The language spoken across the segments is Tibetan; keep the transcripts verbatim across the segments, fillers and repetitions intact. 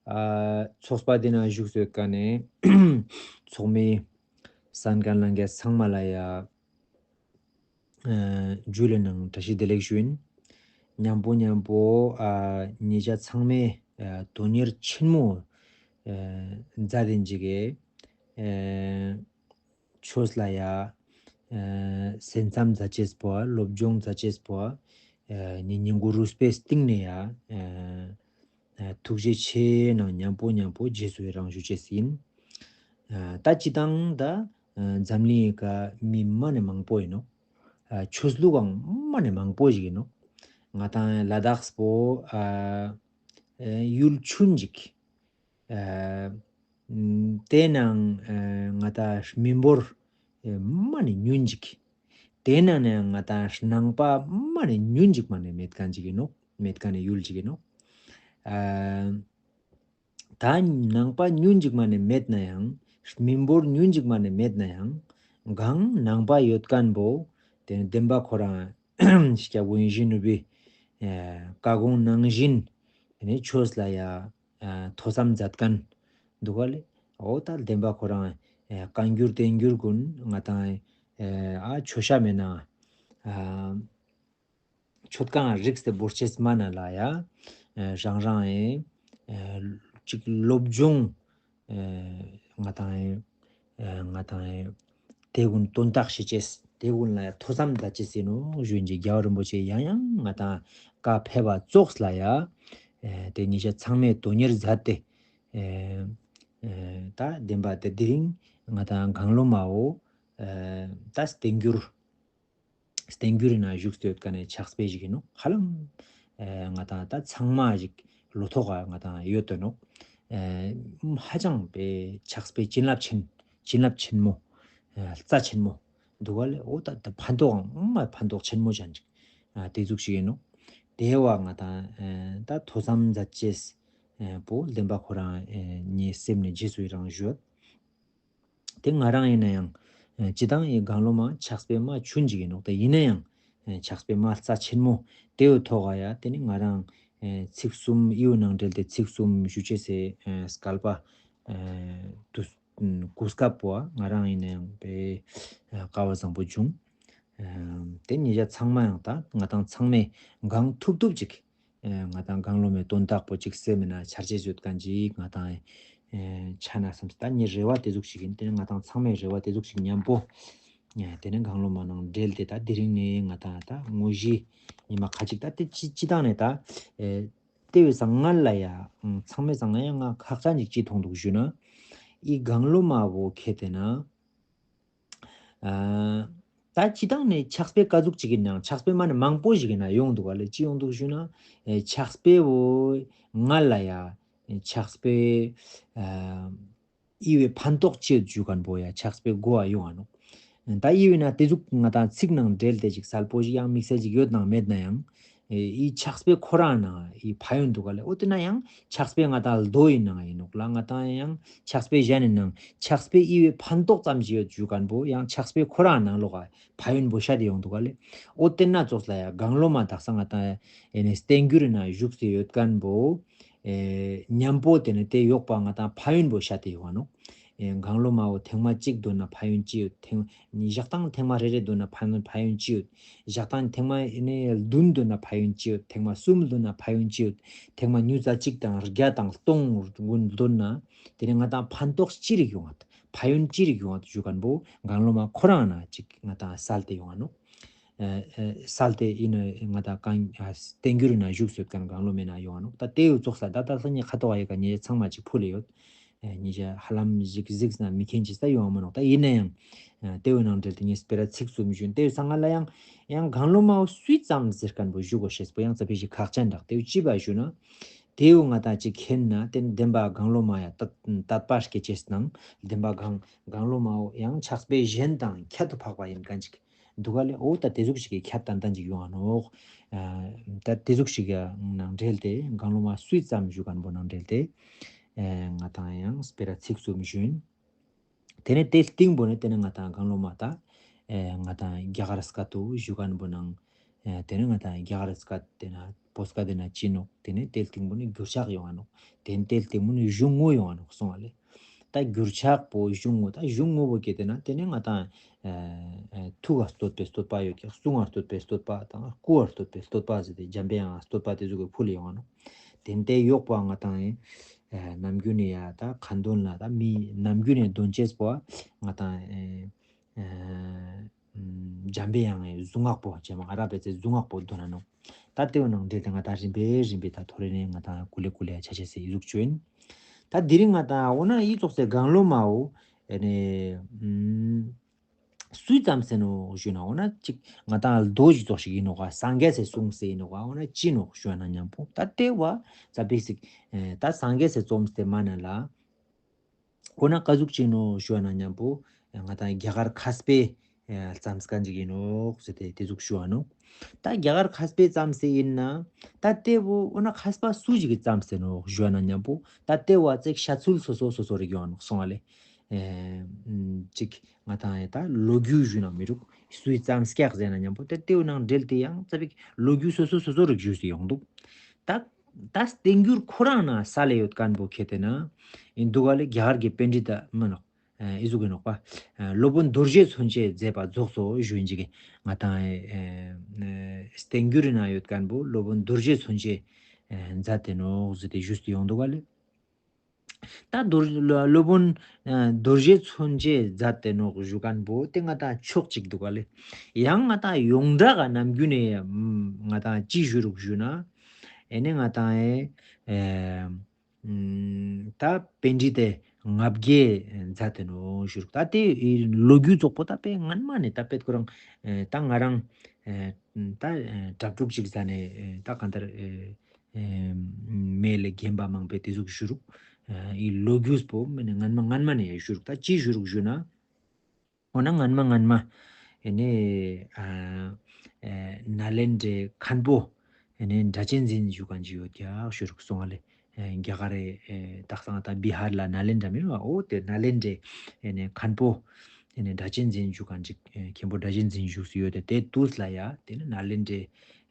ཨ་ཚོགས་པ་འདི་ནང་བཞུགས་སུ་ཡོད་མཁན་ནི་ཚོགས་མི་གསན་མཁན་ལྷན་རྒྱས་ཚང་མ་ལ་ཡ། ཨ་ཇུ་ལེ་ནང་བཀྲ་ཤིས་བདེ་ལེགས་ཞུ་ཡིན། མཉམ་པོ་མཉམ་པོ་ཨ་ཉེ་ཆར་ཚང་མས་ཨ་དོན་གཉེར་ཆེན་མོ་ཨ་མཛད་དེ་འཇིག་གི་ཨ་ཆོས་ལ་ཡ་ཨ་གསན་བསམ་མཛད་ཅེས་པོ་སློབ་སྦྱོང་མཛད་ཅེས་པོ་ཨ་ཉིན་ཉིན་གུ་རུས་པའི་གཏིང་ནས་ཡ་ཨ་ཨ་ཐུགས་རྗེ་ཆེ་ནང་མཉམ་པོ་མཉམ་པོ་རྗེས་སུ་ཡི་རང་ཞུ་ཅེས་ཡིན། ཨ་ད་སྤྱི་བཏང་ད་ཨ་འཛམ་གླིང་ག་མི་མ་ནས་མང་པོ་ཡིན་ནོ། ཨ་ཆོས་ལུགས་ཀྱང་མ་ནས་མང་པོ་ཞིག་ཡིན་ནོ། ང་དང་ལ་དྭགས་པོ་ཨ་ཨ་ཡུལ་ཆུན་ཅིག་ཨ་ཨམ་དེ་ནང་ཨ་ང་དང་མི་འབོར་ཨ་མ་ནས་ཉུན་ཅིག་དེ་ནང་ནས་ང་དང་ནང་པ་མ་ནས་ཉུན་ཅིག་མ་ནས་མེད་མཁན་ཅིག་ཡིན་ནོ། མེད་མཁན་ནས་ཡུལ་ཅིག་ཡིན་ནོ། ཨ་ད་ནང་པ་ཉུང་ཅིག་མ་ནས་མེད་ན་ཡང་། མི་འབོར་ཉུང་ཅིག་མ་ནས་མེད་ན་ཡང་། གང་ནང་པ་ཡོད་མཁན་པོ་དེ་ནི་བདེན་པ་ཁོ་རང་སྐྱབས་མགོན་ཡིད་བཞིན་ནོར་བུའི་ཨ་བཀའ་དགོངས་ནང་བཞིན་དེ་ནི་ཆོས་ལ་ཡ་ཨ་ཐོས་བསམ་མཛད་མཁན་འདུག་ག་ལེ། འོ་ད་བདེན་པ་ཁོ་རང་ཨ་བཀའ་འགྱུར་བསྟན་འགྱུར་ཀུན་ང་དང་ཨ་ཆོས་ཤ་མེད་ན་ཨ། མཆོད་ཁང་རིགས་དེ་འབོར་ཆེས་མ་ན་ལ་ཡ། ཨ་རང་རང་ཨེ། ཨ་ཅིག་སློབ་སྦྱོང་། ཨ་ང་དང་ཨེ། ཨ་ང་དང་ཨེ། དེ་ཀུན་དོན་དག་ཤེས་ཅེས། དེ་ཀུན་ལ་ཡ་ཐོས་བསམ་མཛད་ཅེས་ཟེར་ནོ་ཞུ་ཡིན་གྱི་རྒྱལ་བ་རིན་པོ་ཆེ་ཡང་ཡང་ང་དང་བཀའ་ཕེབས་པ་ཙོགས་ལ་ཡ། ཨ་དེ་ཉེ་ཆར་ཚང་མས་དོན་གཉེར་མཛད་དེ། ཨ་ཨ་ད་བདེན་པ་དེ་དེ་རིང་ང་དང་གང་བློ་མའོ། ཨ་ད་བསྟན་འགྱུར། བསྟན་འགྱུར་ནང་བཞུགས་ཏེ་ཡོད་མཁན་ནི་ཕྱག་དཔེ་ཞིག་ཡིན་ནོ། ཧ་ལམ་ཨ་ང་དང་ད་ཚང་མ་ཞིག་ལོ་ཐོག་ག་ང་དང་ཡོད་དོ་ནོ། ཨ་ཧ་ཅང་པའི་ཕྱག་དཔེ་བྱིན་རླབས་ཆེན། བྱིན་རླབས་ཆེན་མོ། ཨ་རྩ་ཆེན་མོ་འདུག་ག་ལེ། འོ་ད་ད་ཕན་ཐོགས་ཨང་མ་ཕན་ཐོགས་ཆེན་མོ་ཅན་ཅིག་ཨ་དེ་ཟུག་ཞིག་ཡིན་ནོ། དེ་བ་ང་དང་ཨ་ད་ཐོས་བསམ་མཛད་ཅེས་ཨ་པོ་བདེན་པ་ཁོ་རང་ཨ་ངའི་སེམས་ནས་རྗེས་སུ་ཡི་རང་ཞུ། དེ་ང་རང་ཡིན་ན་ཡང་། ཨ་སྤྱི་བཏང་ཡི་གང་བློ་མ་ཕྱག་དཔེ་མ་ཆུན་ཅིག་ཡིན་ནོག་ད་ཡིན་ན་ཡང་། ཨ་ཕྱག་དཔེ་མ་རྩ་ཆེན་མོ་དེའུ་ཐོག་ག་ཡ་དེ་ནི་ང་རང་། ཨ་ཚིག་གསུམ་ཨིའུ་ནང་འབྲེལ་ཏེ་ཚིག་གསུམ་ཞུ་ཅེས་སེ་ཨ་སྐལ་པ། ཨ་དུ་ཨ་གོ་སྐབས་པོ་ང་རང་ཡིན་ན་ཡང་པའི་ཨ་སྐལ་བ་བཟང་པོ་བྱུང་། ཨ་དེ་ཉེ་ཆར་ཚང་མ་ཡང་ད་ང་དང་ཚང་མས་གང་ཐུབ་ཐུབ་ཅིག་ཨ་ང་དང་གང་བློ་མའི་དོན་དག་པོ་གཅིག་སེམས་ན་འཆར་ཅེས་ཡོད་མཁན་ཅིག་ང་དང་ཨ་ཆ་ན་བསམ་སྟེ་ད་ངའི་རེ་བ་དེ་ཟུག་ཞིག་ཡིན། དེ་ནི་ང་དང་ཚང་མའི་རེ་བ་དེ་ཟུག་ཞིག་མཉམ་པོ། ཨ་དེ་ནི་གང་བློ་མ་ནང་འབྲེལ་ཏེ་ད་དེ་རིང་ནས་ང་དང་ད་དངོས་གཞི་ཉི་མ་ཁ་ཅིག་ད་དེ་སྤྱི་སྤྱི་བཏང་ནས་ད་ཨ་ལྟེ་བའི་སང་ང་ལ་ཡ་ཨང་ཚང་མའི་སང་ང་ཡ་ང་ཁག་ཅན་ཅིག་ཅི་མཐོང་འདུག་ཞུ་ན། ཨི་གང་བློ་མ་བོ་ཁེ་དེ་ན། ཨ་ད་སྤྱི་བཏང་ནས་ཕྱག་དཔེ་ག་ཟུག་ཅིག་ཡིན་ནའང་ཕྱག་དཔེ་མ་ནི་མང་པོ་ཞིག་ཡིན་ན་ཡོང་འདུག་ག་ལེ། ཅི་ཡོང་འདུག་ཞུ་ན། ཨེ་ཕྱག་དཔེ་བོ་ང་ལ་ཡ་ཨེ་ཕྱག་དཔེ་ཨ་ཨི་བའི་ཕན་ཐོགས་ཅི་ཡོད་ཞུ་མཁན་པོ་ཡ་ཕྱག་དཔེ་གོ་བ་ཡོང་ང་ནོ། ད་ཨི་བའི་ན་དེ་ཟུག་ང་དང་ཚིག་ནང་འབྲེལ་ཏེ་ཅིག་གསལ་པོ་ཞིག་ཡང་དམིགས་བསལ་ཅིག་ཡོད་ནང་མེད་ན་ཡང་། ཨེ་ཨི་ཕྱག་དཔེ་ཁོ་རང་ན་ཨི་ཕན་ཡོན་འདུག་ག་ལེ། འོ་དེ་ན་ཡང་ཕྱག་དཔེ་ང་དང་ལྡོ་ཡིན་ནང་ཡིན་ནོག་ལ། ང་དང་ཡང་ཕྱག་དཔེ་གཞན་ཡིན་ནང་ཕྱག་དཔེ་ཨི་བའི་ཕན་ཐོགས་ཙམ་ཞིག་ཡོད་ཞུ་མཁན་པོ་ཡང་ཕྱག་དཔེ་ཁོ་རང་ནང་ལོག་ག་ཕན་ཡོན་པོ་ཤ་དེ་ཡོང་འདུག་ག་ལེ། འོ་དེ་ན་ཙོགས་ལ་ཡ་གང་བློ་མ་དག་ས་ང་དང་ཨེ་ནས་བསྟན་འགྱུར་ན་བཞུགས་སུ་ཡོད་མཁན་པོ་ཨེ་མཉམ་པོ་དེ་ནས་དེ་ཡོག་པ་ང་དང་ཕན་ཡོན་པོ་ཤ་དེ་ཡོང་ནོག་ཨེ་གང་བློ་མའོ་ཐེངས་མ་གཅིག་འདོན་ན་ཕན་ཡོན་ཅི་ཡོད། ཐེངས་ཞག་དང་ཐེངས་མ་རེ་རེ་འདོན་ན་ཕན་ཡོན་ཕན་ཡོན་ཅི་ཡོད། ཞག་དང་ཐེངས་མ་ཨེ་ནས་བདུན་འདོན་ན་ཕན་ཡོན་ཅི་ཡོད། ཐེངས་མ་གསུམ་འདོན་ན་ཕན་ཡོན་ཅི་ཡོད། ཐེངས་མ་ཉུ་ཙ་གཅིག་དང་བརྒྱ་དང་སྟོང་ཀུན་འདོན་ན་དེ་ནས་ང་དང་ཕན་ཐོགས་ཅི་རིགས་ཡོང་ང་ཕན་ཡོན་ཅི་རིགས་ཡོང་ང་ཞུ་མཁན་པོ་གང་བློ་མ་ཁོ་རང་ན་ཅིག་ང་དང་གསལ་ཏེ་ཡོང་ང་ནོ། ཨ་ཨ་གསལ་ཏེ་ཡིན་ན་ང་དང་གང་ཨ་བསྟན་འགྱུར་ན་བཞུགས་སུ་ཡོད་མཁན་གང་བློ་མེད་ན་ཡོང་ང་ནོ། ད་དེ་ཡོད་ཙོགས་ལ་ད་ད་ལྟ་ངས་ཁ་ཐོག་ཡི་ག་ཉེ་ཆར་ཚང་མ་ཅིག་ཕུལ་ལེ་ཡོད། ཨ་ཉེ་ཆར་ཧ་ལམ་ཞིག་གཟིགས་ན་མི་མཁན་ཅིག་ས་ཡོང་ང་མ་ནོག་ད་ཡིན་ན་ཡང་ཨ་དེ་ཡོད་ནང་འབྲེལ་ཏེ་ངས་སྤེ་ར་ཚིག་གསུམ་ཞུ་ཡིན། དེ་ཡོད་ས་ང་ལ་ཡང་ཡང་གང་བློ་མའོ་སུས་ཙམ་ཟེར་མཁན་པོ་ཞུ་དགོས་ཤེས་པོ་ཡང་ཙ་པི་ཞིག་ཁག་ཅན་འདྲ། དེ་ཡོད་ཅི་བ་ཞུ་ན། དེའུ་ང་དང་ཅིག་མཁྱེན་ན་དེ་བདེན་པ་གང་བློ་མ་ཡ་དད་དད་པ་སྐྱེ་ཅེས་ནང་བདེན་པ་གང་གང་བློ་མའོ་ཡང་ཕྱག་དཔེ་གཞན་དང་ཁྱད་དུ་འཕགས་པ་ཡིན་མཁན་ཅིག་འདུག་ག་ལེ། འོ་ད་དེ་ཟུག་ཅིག་གི་ཁྱད་ཏན་ཏན་ཅིག་ཡོང་ང་ནོག་ཨ་ད་དེ་ཟུག་ཅིག་གི་ནང་འབྲེལ་ཏེ་གང་བློ་མ་སུས་ཙམ་ཞུ་མཁན་པོ་ནང་འབྲེལ་ཏེ་ཨ་ང་དང་ཡང་སྤེ་ར་ཚིག་གསུམ་ཞུ་ཡིན། དེ་ནས་དེ་སྟེང་པོ་ནས་དེ་ནས་ང་དང་གང་བློ་མ་ད་ཨ་ང་དང་རྒྱ་གར་སྐད་དུ་ཞུ་མཁན་པོ་ནང་ཨ་དེ་ནས་ང་དང་རྒྱ་གར་སྐད་དེ་ན། པོ་སྐད་དེ་ན་ཅི་ནོག། དེ་ནས་དེ་སྟེང་པོ་ནི་འགྱུར་ཕྱག་ཡོང་ང་ནོག། དེ་ནས་དེ་སྟེང་པོ་ནི་གཞུང་ངོ་ཡོང་ང་ནོག་གསུང་བ་ལས། ད་འགྱུར་ཕྱག་པོ་གཞུང་ངོ། ད་གཞུང་ངོ་བོ་གལ་ཏེ་ན་དེ་ནས་ང་དང་ཨ་ཨ་ཐུགས་ལ་བསྟོད་པའི་བསྟོད་པ་ཡོད་ཀྱག། གསུང་ལ་བསྟོད་པའི་བསྟོད་པ་དང་སྐུ་ལ་བསྟོད་པའི་བསྟོད་པ་ཟེར་ཏེ་འཇམ་པའི་དབྱངས་ལ་བསྟོད་པ་དེ་ཚོ་གི་ཕུལ་ཡོང་ང་ནོག། དེ་ནས་དེ་ཡོག་པ་ང་དང་ཨེ་ནམ་རྒྱུན་ནས་ཡ་ད་ཁ་འདོན་ལ་ད་མི་ནམ་རྒྱུན་ནས་འདོན་ཅེས་པོ་ང་དང་ཨེ་ཨ་འཇམ་པའི་དབྱངས་ཀྱི་གཟུངས་སྔགས་པོ་བྱས་མ་ཨ་ར་པའི་ཚེ་གཟུངས་སྔགས་པོ་འདོན་ན་ནོ། ད་ལྟེ་བ་ནང་འབྲེལ་ཏེ་ང་དང་རིམ་པས་རིམ་པས་ད་ཐོ་རེ་ནས་ང་དང་ཀུ་ལེ་ཀུ་ལེ་ཆ་ཆ་སེ་ཡི་ཟུག་བྱོན། ད་དེ་རིང་ང་དང་འོ་ན་ཡི་ཙོགས་སེ་གང་ལོ་མའོ་ཨེ་ནས་ཨུམ་སུའི་ཙམ་སེ་ནོ་ཞུ་ན་འོ་ན་ཅིག་ང་དང་རྡོ་ཞིག་ཙོགས་ཤིག་ཡིན་ནོ་ག་སངས་རྒྱས་སེ་གསུངས་སེ་ཡིན་ནོ་ག་འོ་ན་ཅི་ནོ་ཞུ་ན་མཉམ་པོ་ད་ལྟེ་བ་ཙ་པིག་སིག་ཨེ་ད་སངས་རྒྱས་སེ་རྩོམ་སྟེ་མ་ན་ལ། འོ་ན་ག་ཟུག་ཅིག་ནོ་ཞུ་བ་ན་མཉམ་པོ་ང་དང་རྒྱ་གར་མཁས་པའི་ཨ་རྩོམ་སྐད་ཅིག་ཡིན་ནོ་ཟེར་ཏེ་དེ་ཟུག་ཞུ་བ་ནོ། ད་རྒྱ་གར་མཁས་པའི་རྩོམ་སེ་ཡིན་ན་ད་ལྟེ་བོ་འོ་ན་མཁས་པ་སུ་ཞིག་གི་རྩོམ་སེ་ནོ་ཞུ་བ་ན་མཉམ་པོ་ད་ལྟེ་བ་ཚིག་བཤད་ཚུལ་སོ་སོ་སོ་སོ་རིག་ཡོང་ནོ་གསུང་བ་ལས། ཨེ་ཅིག་ང་དང་ཨེ་ད་ལོ་རྒྱུས་ཞུ་ན་མི་རུག། སུའི་རྩོམ་སྐད་ཟེར་ན་མཉམ་པོ་ད་ལྟེ་བོ་ནང་འབྲེལ་ཏེ་ཡང་ཙ་པིག་ལོ་རྒྱུས་སོ་སོ་སོ་སོ་རིག་ཞུས་སེ་ཡོང་འདུག། ད་ད་བསྟན་འགྱུར་ཁོ་རང་ན་ས་ལས་ཡོད་མཁན་པོ་ཁེ་ཏེ་ན་ཡིན་འདུག་ག་ལས་རྒྱ་གར་གྱི་པཎྜི་ཏ་མིན་ནོག། ཨེ་ཨི་ཟུག་གི་ནོག་པ། ཨེ་སློབ་དཔོན་རྡོ་རྗེ་མཚོན་ཆས་མཛད་པ་རྫོགས་སོ་ཞུ་ཡིན་ཅིག་གི་ང་དང་ཨེ་ཨེ་བསྟན་འགྱུར་ན་ཡོད་མཁན་པོ་སློབ་དཔོན་རྡོ་རྗེ་མཚོན་ཆས་ཨེ་མཛད་དེ་ནོག་ཟེར་ཏེ་ཞུས་ཏེ་ཡོང་འདུག་ག་ལས། ད་རྡོ་རྗེ་སློབ་དཔོན་ཨེ་རྡོ་རྗེ་མཚོན་ཆས་མཛད་དེ་ནོག་ཞུ་མཁན་པོ་དེ་ང་དང་ཕྱོགས་གཅིག་འདུག་ག་ལས། ཡང་ང་དང་ཡོངས་གྲགས་ཀ་ནམ་རྒྱུན་ནས་ང་དང་ཅི་ཞུ་རུག་ཞུ་ན། ཨེ་ནས་ང་དང་ཨེ་ཨེ་ཨུམ་ད་པཎྜི་ཏ་ལྔ་བརྒྱ་མཛད་དེ་ནོ་ཞུ་རུག། ད་དེ་ལོ་རྒྱུས་རྫོགས་པོ་ད་དཔེ་སྔན་མ་ནས་ད་དཔེ་ཁོ་རང་ཨེ་ད་ང་རང་ཨེ་ད་ཨེ་གྲྭ་ཕྲུག་ཅིག་ཟ་ནས་ཨེ་ད་གང་ལྟར་ཨེ་ཨེ་མེ་ལས་རྒན་པ་མང་པོས་དེ་ཟུག་ཞུ་རུག། ཨེ་ལོ་རྒྱུས་པོ་མེ་ནས་སྔན་མ་སྔན་མ་ནས་ཞུ་རུག། ད་ཅི་ཞུ་རུག་ཞུ་ན། འོ་ན་སྔན་མ་སྔན་མ། ཨེ་ནས་ཨ་ཨེ་ནཱ་ལེནྡྲའི་མཁན་པོ། ཨེ་ནས་སྒྲ་གཅན་འཛིན་ཞུ་མཁན་ཅིག་ཡོད་ཀྱག་ཞུ་རུག་གསུང་བ་ལས། ཨེ་རྒྱ་གར་རེ་ཨེ་དག་སང་ད་བི་ཧར་ལ་ནཱ་ལེནྡྲ་མིན་པ་འོ་དེ་ནཱ་ལེནྡྲའི་ཨེ་ནས་མཁན་པོ། ཨེ་ནས་སྒྲ་གཅན་འཛིན་ཞུ་མཁན་ཅིག་ཨེ་མཁན་པོ་སྒྲ་གཅན་འཛིན་བཞུགས་སུ་ཡོད་དེ་དེ་དུས་ལ་ཡ་དེ་ནས་ནཱ་ལེནྡྲའི་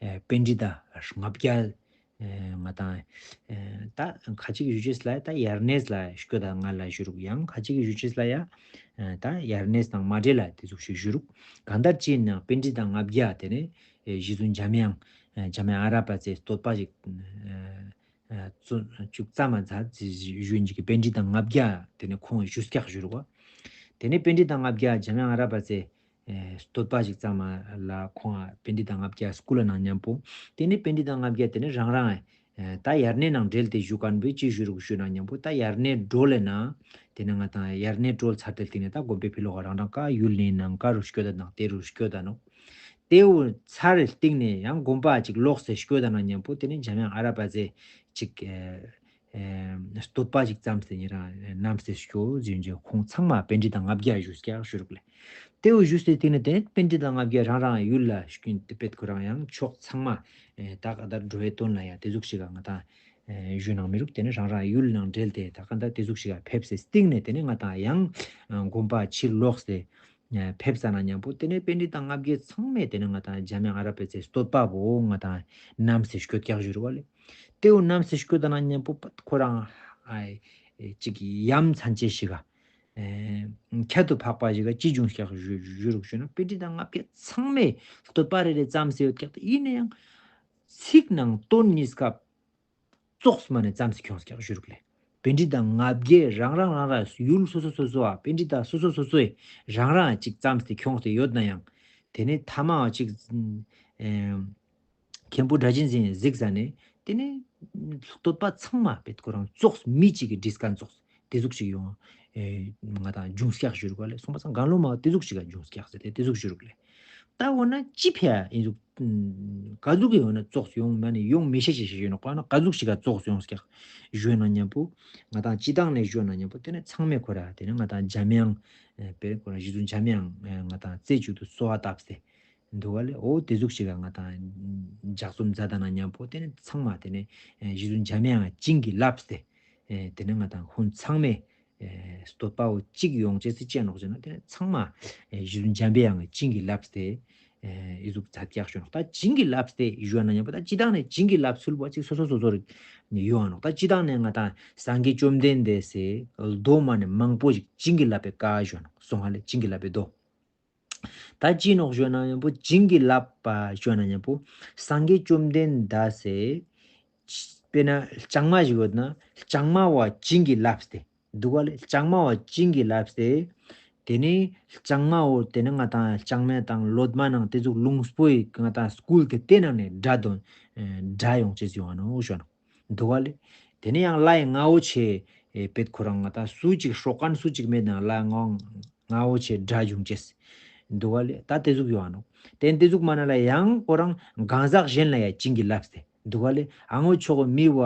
ཨེ་པཎྜི་ཏ་ལྔ་བརྒྱ། ཨེ་ང་དང་ཨེ་ད་ཁ་ཅིག་གི་ཞུ་ཅེས་ལ་ད་ཡར་གནས་ལ་སྐྱོད་ད་ང་ལ་ཞུ་རུག། ཡང་ཁ་ཅིག་གི་ཞུ་ཅེས་ལ་ཡ་ཨེ་ད་ཡར་གནས་དང་མ་འབྲེལ་ལ་དེ་ཟུག་ཞིག་ཞུ་རུག། གང་ལྟར་ཅི་ཡིན་ནའང་པཎྜི་ཏ་ལྔ་བརྒྱ་དེ་ནས་ཨེ་རྗེ་བཙུན་འཇམ་དབྱངས་ཨེ་འཇམ་དབྱངས་ཨ་ར་པ་ཙའི་བསྟོད་པ་ཞིག་ཨེ་ཨེ་བཙུན་བཅུག་ཙམ་མ་ཛད་ཞུ་ཡིན་ཅིག་གི་པཎྜི་ཏ་ལྔ་བརྒྱ་དེ་ནས་ཁོང་ཞུ་སྐྱག་ཞུ་རུག་བ། དེ་ནས་པཎྜི་ཏ་ལྔ་བརྒྱ་འཇམ་དབྱངས་ཨ་ར་པ་ཙའི་ཨེ་བསྟོད་པ་ཞིག་ཙམ་མ་ལ་ཁོང་ཨ་པཎྜི་ཏ་ལྔ་བརྒྱ་སྐུ་ལ་གནང་མཉམ་པོ། དེ་ནས་པཎྜི་ཏ་ལྔ་བརྒྱ་དེ་ནས་རང་རང་ཨེ་ད་ཡར་གནས་ནང་འབྲེལ་ཏེ་བཞུགས་མཁན་པོས་ཅི་ཞུ་རུག་ཞུ་ན་མཉམ་པོ་ད་ཡར་གནས་འགྲོ་ལས་ན། དེ་ནས་ང་དང་ཡར་གནས་འགྲོ་ཚར་ཏེ་སྟེང་ནས་ད་དགོན་པའི་ཕི་ལོགས་རང་རང་ཀ་ཡུལ་ནས་ནང་ཀ་རུ་སྐྱོད་ད་དང་དེ་རུ་སྐྱོད་ད་ནོ། དེའུ་ཚར་སྟེང་ནས་ཡང་དགོན་པ་ཅིག་ལོག་སེ་སྐྱོད་ད་ན་མཉམ་པོ་དེ་ནས་འཇམ་དབྱངས་ཨ་ར་པ་ཙའི་ཅིག་ཨེ་ཨེ་བསྟོད་པ་ཞིག་བརྩམས་ཏེ་ཉེ་རང་བསྣམས་ཏེ་སྐྱོ་ཟིན་རྗེས་ཁོང་ཚང་མ་པཎྜི་ཏ་ལྔ་བརྒྱ་བཞུགས་ཀྱག་ཞུ་རུག་ལས། དེའུ་བཞུགས་སེ་དེ་ནས་དེ་ནས་པཎྜི་ཏ་ལྔ་བརྒྱ་རང་རང་ཡུལ་ལ་ཤུགས་ཀྱིན་དེ་པེད་ཁོ་རང་ཡང་ཕྱོགས་ཚང་མ་ཨེ་ད་ག་ད་འགྲོ་བའི་དོན་ལ་ཡང་དེ་ཟུག་ཞིག་ག་ང་དང་ཨེ་ཞུ་ནང་མི་རུག། དེ་ནས་རང་རང་ཡུལ་ནང་འབྲེལ་ཏེ་ད་ག་ད་དེ་ཟུག་ཞིག་ག་ཕེབས་སེ་སྟེང་ནས་དེ་ནས་ང་དང་ཡང་ཨ་དགོན་པ་ཕྱིར་ལོག་སེ་ཨ་ཕེབས་ས་ན་མཉམ་པོ་དེ་ནས་པཎྜི་ཏ་ལྔ་བརྒྱ་ཚང་མས་དེ་ནས་ང་དང་འཇམ་དབྱངས་ཨ་ར་པ་ཙའི་བསྟོད་པ་བོ་ང་དང་བསྣམས་སེ་སྐྱོད་ཀྱག་ཞུ་རུག་བ་ལས། དེའུ་བསྣམས་སེ་སྐྱོད་ད་ན་མཉམ་པོ་ཁོ་རང་ཨ་ཅིག་ཡ་མཚན་ཅན་ཞིག་ག་ཨེ་ཁྱད་དུ་འཕགས་པ་ཞིག་ག་ཅི་བྱུང་ཀྱག་ཞུ་ཞུ་རུག་ཞུ་ན་པཎྜི་ཏ་ལྔ་བརྒྱ་ཚང་མས་བསྟོད་པ་རེ་རེ་བརྩམས་སེ་ཡོད་ཀྱག། ཡིན་ན་ཡང་ཚིག་ནང་དོན་གཉིས་ཀ་ཙོགས་མ་ནས་བརྩམས་སེ་ཁྱོངས་ཀྱག་ཞུ་རུག་ལས། པཎྜི་ཏ་ལྔ་བརྒྱས་རང་རང་རང་རང་ཡུལ་སོ་སོ་སོ་སོ་ཨ་པཎྜི་ཏ་སོ་སོ་སོ་སོས་རང་རང་ཅིག་བརྩམས་ཏེ་ཁྱོངས་ཏེ་ཡོད་ན་ཡང་དེ་ནས་ཐ་མ་ཅིག་ཨེ་མཁན་པོ་སྒྲ་གཅན་འཛིན་གཟིགས་ས་ནས་དེ་ནས་བསྟོད་པ་ཚང་མ་པེད་ཁོ་རང་ཙོགས་མི་གཅིག་གི་བྲིས་མཁན་ཙོགས་དེ་ཟུག་ཅིག་ཡོང་ཨེ་ང་དང་འབྱུང་སྐྱག་ཞུ་རུག་ལས། སོང་པ་སང་གང་ལོ་མ་དེ་ཟུག་ཅིག་ག་འབྱུང་སྐྱག་ཟེར་ཏེ་དེ་ཟུག་ཞུ་རུག་ལས། ད་འོ་ན་ཅི་ཕྱིར་ཡིན་ཟུག་ག་ཟུག་གི་འོ་ན་ཙོགས་ཡོང་མ་ནི་ཡོང་མི་ཤེས་ཤེས་ཤེས་ཡོད་ནོ་ག་ན་ག་ཟུག་ཞིག་ག་ཙོགས་ཡོང་སྐྱག་ཞུས་ན་མཉམ་པོ་ང་དང་སྤྱི་བཏང་ནས་ཞུས་ན་མཉམ་པོ་དེ་ནས་ཚང་མས་ཁོ་ར་དེ་ནས་ང་དང་འཇམ་དབྱངས་ཨེ་པེ་ཁོ་ར་རྗེ་བཙུན་འཇམ་དབྱངས་ཨེ་ང་དང་རྩེ་གཅིག་ཏུ་གསོལ་བ་བཏབ་སྟེ་འདུག་བ་ལས། འོ་དེ་ཟུག་ཞིག་ག་ང་དང་ལྗགས་རྩོམ་མཛད་ད་ན་མཉམ་པོ་དེ་ནས་ཚང་མ་དེ་ནས་ཨེ་རྗེ་བཙུན་འཇམ་དབྱངས་བྱིན་གྱིས་བརླབས་ཏེ་ཨེ་དེ་ནས་ང་དང་ཧུན་ཚང་མས་ཨེ་བསྟོད་པ་བོ་གཅིག་ཡོང་ཅེས་སི་ཅན་ནོག་ཅེ་ན་དེ་ནས་ཚང་མ་ཨེ་རྗེ་བཙུན་འཇམ་པའི་དབྱངས་བྱིན་གྱིས་བརླབས་ཏེ་ ཨེ་ཨི་ཟུག་མཛད་ཀྱག་ཞུ་ནོག། ད་བྱིན་གྱིས་བརླབས་ཏེ་ཞུ་ན་མཉམ་པོ་ད་སྤྱི་བཏང་ནས་བྱིན་གྱིས་བརླབས་ཚུལ་བ་ཅིག་སོ་སོ་སོ་སོ་རིག་ཡོང་ནོག། ད་སྤྱི་བཏང་ནས་ང་ད་སངས་རྒྱས་བཅོམ་ལྡན་འདས་སེ་རྡོ་མ་ནས་མང་པོ་ཞིག་བྱིན་གྱིས་བརླབས་པའི་བཀའ་ཞུ་ནོག། སོང་ང་ལས་བྱིན་གྱིས་བརླབས་པའི་རྡོ། ད་ཅི་ནོག་ཞུ་ན་མཉམ་པོ་བྱིན་གྱིས་བརླབས་པ་ཞུ་ན་མཉམ་པོ་སངས་རྒྱས་བཅོམ་ལྡན་འདས་སེ་དཔེར་ན་ལྕང་མ་ཞིག་ཡོད་ན་ལྕང་མ་བ་བྱིན་གྱིས་བརླབས་ཏེ། འདུག་ག་ལས་ལྕང་མ་བ་བྱིན་གྱིས་བརླབས་ཏེ། དེ་ནས་ལྕང་མ་བོ་དེ་ནས་ང་དང་ལྕང་མ་དང་ལོ་མ་ནང་དེ་ཚོ་རླུང་སྤོས་ང་དང་སྐུལ་ཏེ་དེ་ནང་ནས་སྒྲ་དོན་སྒྲ་ཡོང་ཅེས་ཡོང་ང་ནོག་ཞུ་ནོག། འདུག་ག་ལས། དེ་ནས་ཡང་ལྷའི་རྔ་བོ་ཆེ་ཨེ་པེད་ཁོ་རང་ང་དང་སུ་གཅིག་ཧྲོ་མཁན་སུ་གཅིག་མེད་ན་ལྷའི་རྔ་རྔ་བོ་ཆེ་སྒྲ་འབྱུང་ཅེས། འདུག་ག་ལས་ད་དེ་ཟུག་ཡོང་ང་ནོག། དེ་དེ་ཟུག་མ་ན་ལ་ཡང་ཁོ་རང་གང་ཟག་གཞན་ལ་ཡང་བྱིན་གྱིས་བརླབས་ཏེ། འདུག་ག་ལས་ཨ་ངོ་ཆོག་གི་མི་བ་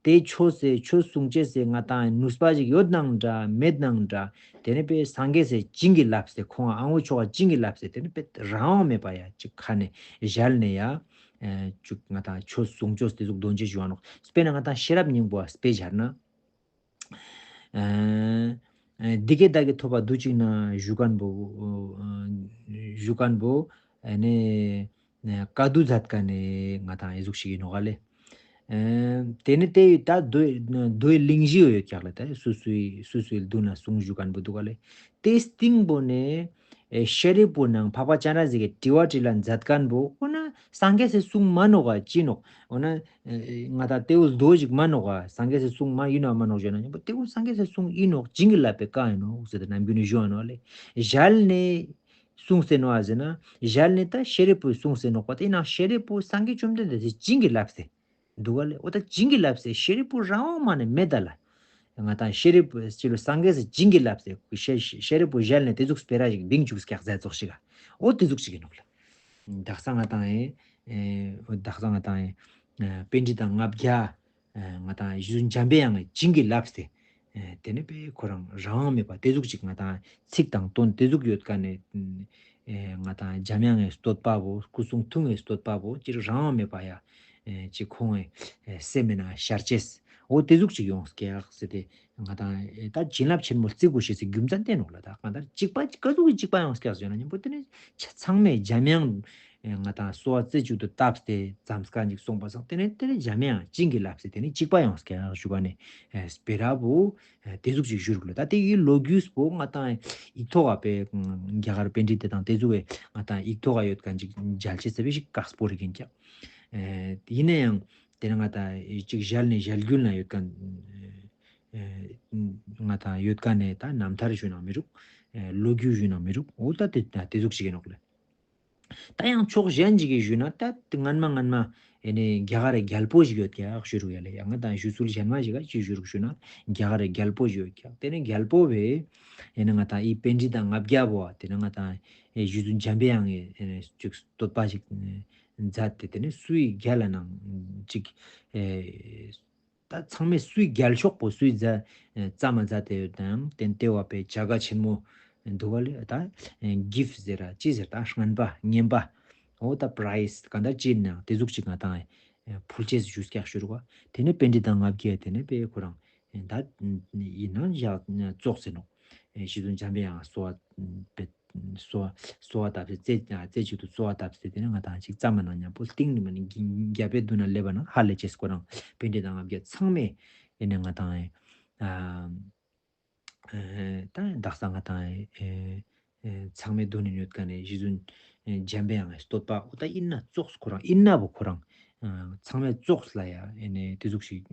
དེ་ཆོས་སེ་ཆོས་གསུང་ཅེས་སེ་ང་དང་ནུས་པ་ཞིག་ཡོད་ནང་འདྲ་མེད་ནང་འདྲ། དེ་ནས་པེ་སངས་རྒྱས་སེ་བྱིན་གྱིས་བརླབས་ཏེ་ཁོང་ཨ་ངོ་ཆོག་ག་བྱིན་གྱིས་བརླབས་ཏེ་དེ་ནས་པེ་རང་དབང་མེད་པ་ཡ་ཅིག་ཁ་ནས་ཞལ་ནས་ཡ། ཨེ་ཅིག་ང་དང་ཆོས་གསུང་ཆོས་དེ་ཟུག་འདོན་ཅེས་ཞུ་བ་ནོག། དཔེར་ན་ང་དང་ཤེས་རབ་སྙིང་པོ་དཔེ་སྦྱར་ན། ཨེ་ཨེ་འདི་སྐད་བདག་གིས་ཐོས་པ་དུས་གཅིག་ན་ཞུ་མཁན་པོ་ཨེ་ཞུ་མཁན་པོ་ཨེ་ནས་ཨེ་བཀའ་བསྡུ་མཛད་མཁན་ནས་ང་དང་ཨེ་ཟུག་ཞིག་ཡིན་ནོག་ག་ལས། ཨེ་དེ་ནི་དེ་ད་མདོའི་མདོའི་གླེང་གཞི་ཡོད་ཀྱག་ལ་ད་སུ་སུའི་སུ་སུའི་མདུན་ན་གསུང་ཞུ་མཁན་པོ་འདུག་ག་ལས། དེ་སྟེང་པོ་ནས་ཨེ་ཤཱ་རིའི་བུ་ནང་འཕགས་པ་སྤྱན་རས་གཟིགས་ཀྱི་དྲི་བ་དྲིས་ལན་མཛད་མཁན་པོ་འོ་ན་སངས་རྒྱས་སེ་གསུང་མ་ནོག་ག་ཅི་ནོག། འོ་ན་ཨེ་ང་ད་དེའུ་རྡོ་ཞིག་མ་ནོག་ག་སངས་རྒྱས་སེ་གསུང་མ་ཡིན་ནོག་མ་ནོག་ཞུ་ན་མཉམ་པོ་དེའུ་སངས་རྒྱས་སེ་གསུང་ཡིན་ནོག་བྱིན་གྱིས་བརླབས་པའི་བཀའ་ཡིན་ནོག་ཟེར་ཏེ་ནམ་རྒྱུན་ནས་ཞུ་བ་ནོག་ལས། ཞལ་ནས་གསུངས་སེ་ནོག་ཨ་ཟེར་ན་ཞལ་ནས་ད་ཤཱ་རིའི་བུས་གསུངས་སེ་ནོག་པ་དེ་ན་ཤཱ་རིའི་བུ་སངས་རྒྱས་བཅོམ་ལྡན་འདས་སེ་བྱིན་གྱིས་བརླབས་སེ། འདུག་ག་ལས། འོ་ད་བྱིན་གྱིས་བརླབས་སེ་ཤཱ་རིའི་བུ་རང་དབང་མ་ནས་མེད་ད་ལ། ང་དང་ཤཱ་རིའི་བུ་ཕྱི་ལོ་སངས་རྒྱས་སེ་བྱིན་གྱིས་བརླབས་སེ་ཤཱ་ཤཱ་རིའི་བུ་ཞལ་ནས་དེ་ཟུག་སྤེ་ར་ཞིག་ལྡིང་བཅུག་སྐྱག་རྫས་ཙོགས་ཤིག་ག་འོ་དེ་ཟུག་ཅིག་ཡིན་ནོག་ལ། དག་ས་ང་དང་ཨེ་ཨེ་དག་ས་ང་དང་ཨེ་པཎྜི་ཏ་ལྔ་བརྒྱ་ཨེ་ང་དང་ཡིད་བཞིན་འཇམ་པའི་དབྱངས་ཀྱིས་བྱིན་གྱིས་བརླབས་སེ། ཨེ་དེ་ནས་པས་ཁོ་རང་རང་དབང་མེད་པ་དེ་ཟུག་ཅིག་ང་དང་ཚིག་དང་དོན་དེ་ཟུག་ཡོད་མཁན་ནས། ཨེ་ང་དང་འཇམ་དབྱངས་ཀྱི་བསྟོད་པ་བོ་སྐུ་གསུང་ཐུགས་ཀྱི་བསྟོད་པ་བོ་སྤྱིར་རང་དབང་མེད་པ་ཡ། ཨེ་ཅིག་ཁོང་གི་སེམས་ནང་ཤར་ཅེས། འོ་དེ་ཟུག་ཅིག་ཡོང་སྐྱག་ཟེར་ཏེ། ང་དང་ཨེ་ད་བྱིན་རླབས་ཆེན་མོ་བརྩི་དགོས་ཤེས་སི་རྒྱུ་མཚན་བསྟན་ནོག་ལ། ད་གང་ལྟར་གཅིག་པ་ག་ཟུག་གི་གཅིག་པ་ཡོང་སྐྱག་ཟེར་ན་མཉམ་པོ་དེ་ནི་ཚང་མས་འཇམ་དབྱངས་ཨེ་ང་དང་གསོལ་བ་རྩེ་གཅིག་ཏུ་བཏབ་སྟེ་མཚམས་ཁ་ཅིག་སོང་པ་སང་དེ་ནས་དེ་ནས་འཇམ་དབྱངས་བྱིན་གྱིས་བརླབས་སེ་དེ་ནས་གཅིག་པ་ཡོང་སྐྱག་ཞུ་བ་ནས་ཨེ་སྤེ་ར་བོ་ཨེ་དེ་ཟུག་ཅིག་ཞུ་རུག་ལ། ད་དེ་ཡི་ལོ་རྒྱུས་པོ་ང་དང་ཡིག་ཐོག་ག་པའི་རྒྱ་གར་པཎྜི་ཏ་དང་དེ་ཚོ་བས་ང་དང་ཡིག་ཐོག་ག་ཡོད་མཁན་ཅིག་མཇལ་ཆེ་ཟེར་བའི་ཞིག་དཀགས་པོ་རིག་ཡིན་ཀྱང་། ཨེ་ཡིན་ན་ཡང་དེ་ནས་ང་དང་ཅིག་ཞལ་ནས་ཞལ་རྒྱུན་ལ་ཡོད་མཁན་ཨེ་ང་དང་ཡོད་མཁན་ནས་ད་རྣམ་ཐར་ཞུ་ན་མི་རུག། ཨེ་ལོ་རྒྱུས་ཞུ་ན་མི་རུག། འོ་ད་དེ་དེ་ཟུག་ཅིག་ཡིན་ནོག་ལ། ད་ཡང་ཕྱོགས་གཞན་ཅིག་གིས་ཞུས་ན་ད་སྔན་མ་སྔན་མ་ཨེ་ནས་རྒྱ་གར་རྒྱལ་པོ་ཞིག་ཡོད་ཀྱག་ཞུ་རུག་ཡ་ལེ། ཡང་ང་དང་ཞུ་ཚུལ་གཞན་མ་ཞིག་ག་ཅིག་ཞུ་རུག་ཞུ་ན་རྒྱ་གར་རྒྱལ་པོ་ཞིག་ཡོད་ཀྱག། དེ་ནས་རྒྱལ་པོ་བས་ཨེ་ནས་ང་དང་ཨི་པཎྜི་ཏ་ལྔ་བརྒྱ་བོ་དེ་ནས་ང་དང་ཨེ་ཞུ་ཚུལ་འཇམ་པའི་དབྱངས་ཀྱི་ཨེ་ནས་ཅིག་བསྟོད་པ་ཞིག་མཛད་དེ་དེ་ནས་སུའི་རྒྱལ་ལ་ནང་ཅིག་ཨེ་ད་ཚང་མས་སུའི་རྒྱལ་ཤོག་པོ་སུའི་རྩ་རྩ་མ་རྩ་དེ་དང་དེ་ལྟེ་བ་པའི་བྱ་དགའ་ཆེན་མོ་འདུག་ག་ལེ། ད་གིཕ་ཟེར་ར་ཅི་ཟེར་ད་རྔན་པ་རྔན་པ་འོ་ད་པ་རའི་སི་ག་འདྲ་ཅི་ན་དེ་ཟུག་ཅིག་ང་དང་ཕུལ་ཅེས་ཞུ་སྐྱག་ཞུ་རུག་ག། དེ་ནས་པཎྜི་ཏ་ལྔ་བརྒྱ་དེ་ནས་པའི་ཁོ་རང་ད་ཡིན་ན་བཞག་ཙོག་ཟེར་ནོ། ཞི་གསུམ་འཇམ་པའི་དབྱངས་གསོལ་བ་པའི་གསོལ་བ་གསོལ་བ་བཏབ་སྟེ་རྩེ་རྩེ་གཅིག་ཏུ་གསོལ་བ་བཏབ་སྟེ་དེ་ནས་ང་དང་ཅིག་རྩ་མ་ནང་མཉམ་པོ་སྟེང་ནས་མ་ནི་རྒྱ་བལ་འདུག་ན་སླེབས་པ་ན་ཧ་ལས་ཅེས་ཁོ་རང་པཎྜི་ཏ་ལྔ་བརྒྱ་ཚང་མས་ཨེ་ནས་ང་དང་ཨེ་ད་དག་ས་ང་དང་ཨེ་ཚང་མས་འདོན་ནས་ཡོད་མཁན་ནས་ཞི་གསུམ་འཇམ་པའི་དབྱངས་བསྟོད་པ་འོ་ད་ཨིན་ན་ཙོགས་ཁོ་རང་ཨིན་ན་བོ་ཁོ་རང་ཚང་མས་ཙོགས་ལ་ཡ་ཨེ་ནས་དེ་ཟུག་ཞིག་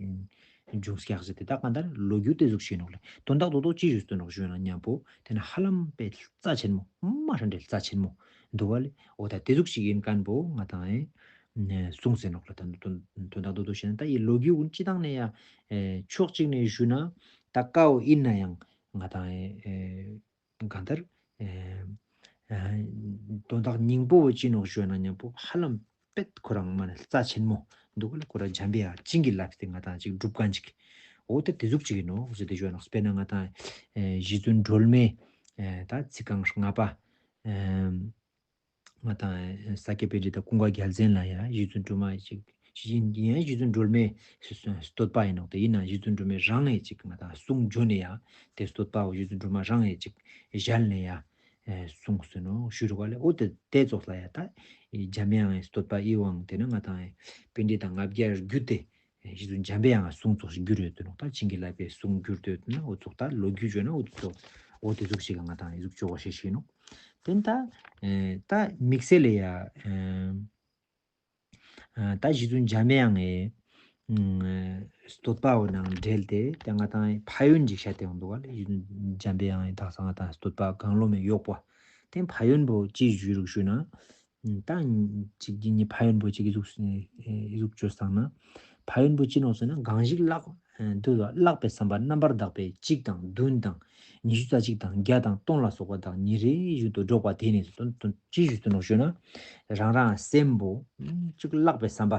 འབྱུང་སྐྱག་ཟེར་ཏེ་ད་གང་ལྟར་ལོ་རྒྱུས་དེ་ཟུག་ཞིག་ནོག་ལེ། དོན་དག་རྡོག་རྡོག་ཅི་ཞུས་སྟོན་ནོག་ཞུས་ན་མཉམ་པོ་དེ་ནི་ཧ་ལམ་པའི་རྩ་ཆེན་མོ་མ་ཧྲ་འདྲེ་རྩ་ཆེན་མོ་འདུག་བ་ལེ། འོ་ད་དེ་ཟུག་ཞིག་ཡིན་མཁན་པོ་ང་དང་ཨེ་གསུངས་ཟེར་ནོག་ལེ། ད་དོན་དོན་དག་རྡོག་རྡོག་བཤད་ན་ད་ཡི་ལོ་རྒྱུས་ཀུན་སྤྱི་བཏང་ནས་ཡ་ཕྱོགས་གཅིག་ནས་ཞུས་ན་ད་དཀའ་བོ་ཡིན་ན་ཡང་ང་དང་ཨེ་གང་ལྟར། ཨེ་ཨེ་དོན་དག་སྙིང་པོ་ཅི་ནོག་ཞུས་ན་མཉམ་པོ་ཧ་ལམ་པེད་ཁོ་རང་མ་ནས་རྩ་ཆེན་མོ་འདུག་ག་ལ་ཁོ་རང་འཇམ་པའི་དབྱངས་བྱིན་གྱིས་བརླབས་ཏེ་ང་དང་ཅིག་སྒྲུབ་མཁན་ཅིག་འོ་ད་དེ་ཟུག་ཅིག་ཡིན་ནོག་ཟེར་ཏེ་ཞུས་ནོག། དཔེར་ན་ང་དང་ཨེ་རྗེ་བཙུན་སྒྲོལ་མའི་ཨེ་ད་ཚིག་རྐང་ལྔ་པ་ཨེ། ང་དང་ས་སྐྱ་པཎྜི་ཏ་ཀུན་དགའ་རྒྱལ་མཚན་ལ་ཡང་རྗེ་བཙུན་སྒྲོལ་མ་ཅིག་ཡིན་ཡང་རྗེ་བཙུན་སྒྲོལ་མའི་བསྟོད་པ་ཡིན་ནོག་དེ་ཡིན་ན་རྗེ་བཙུན་སྒྲོལ་མའི་རང་ངས་ཅིག་ང་དང་གསུང་བརྗོད་ནས་ཡང་དེ་བསྟོད་པའོ་རྗེ་བཙུན་སྒྲོལ་མ་རང་ངས་ཅིག་ཞལ་ནས་ཡང་ གསུངས་སོ་ནོ་ཞུ་རུ་ག་ལེ། འོ་དེ་དེ་ཙོགས་ལ་ཡ་ད་འཇམ་དབྱངས་བསྟོད་པ་ཨི་བང་དེ་ནི་ང་དང་པཎྜི་ཏ་ལྔ་བརྒྱ་བརྒྱུད་དེ་རྗེ་བཙུན་འཇམ་པའི་དབྱངས་གསུང་ཙོགས་ཤིག་བསྒྱུར་ཡོད་དུ་ནོ། ད་བྱིན་གྱིས་བརླབས་པའི་གསུང་བསྒྱུར་དུ་ཡོད་དུ་ན་འོ་ཙོགས་ད་ལོ་རྒྱུས་བརྗོད་ན་འོ་ཙོགས་འོ་དེ་ཟུག་ཞིག་ག་ང་དང་ཨི་ཟུག་ཅོག་གོ་ཤེས་ཤིག་ནོ། དེ་ད་ད་དམིགས་བསལ་ལ་ཡ། ད་རྗེ་བཙུན་འཇམ་པའི་དབྱངས་ཀྱི་བསྟོད་པའོ་ནང་འབྲེལ་ཏེ་ད་ང་དང་ཕན་ཡོན་ཅིག་བཤད་དེ་ཡོང་འདུག་ག་ལེ། རྗེ་བཙུན་འཇམ་པའི་དབྱངས་ཀྱི་དག་ས་ང་དང་བསྟོད་པ་གང་བློ་མེད་གཡོག་པོ་དེ་ཕན་ཡོན་པོ་ཅི་ཞུ་རུག་ཞུ་ན། ད་ཅིག་གི་ནི་ཕན་ཡོན་པོ་ཅིག་གི་གཟུགས་གཟུགས་བཅོས་བཏང་ན་ཕན་ཡོན་པོ་ཅི་ནོག་ཟེར་ན། གང་ཞིག་ལག་འདུལ་བ་ལག་པའི་བསམ་པ་རྣམ་པར་དག་པའི་གཅིག་དང་བདུན་དང་ཉི་ཤུ་རྩ་གཅིག་དང་བརྒྱ་དང་སྟོང་ལ་སོགས་པ་དག་ཉིན་རེ་བཞིན་དུ་སྒྲོག་པ་དེ་ནི་དོན་དོན་ཅི་ཞུ་དུ་ནོག་ཞུ་ན། རང་རང་སེམས་པོ་ཅིག་ལག་པའི་བསམ་པ་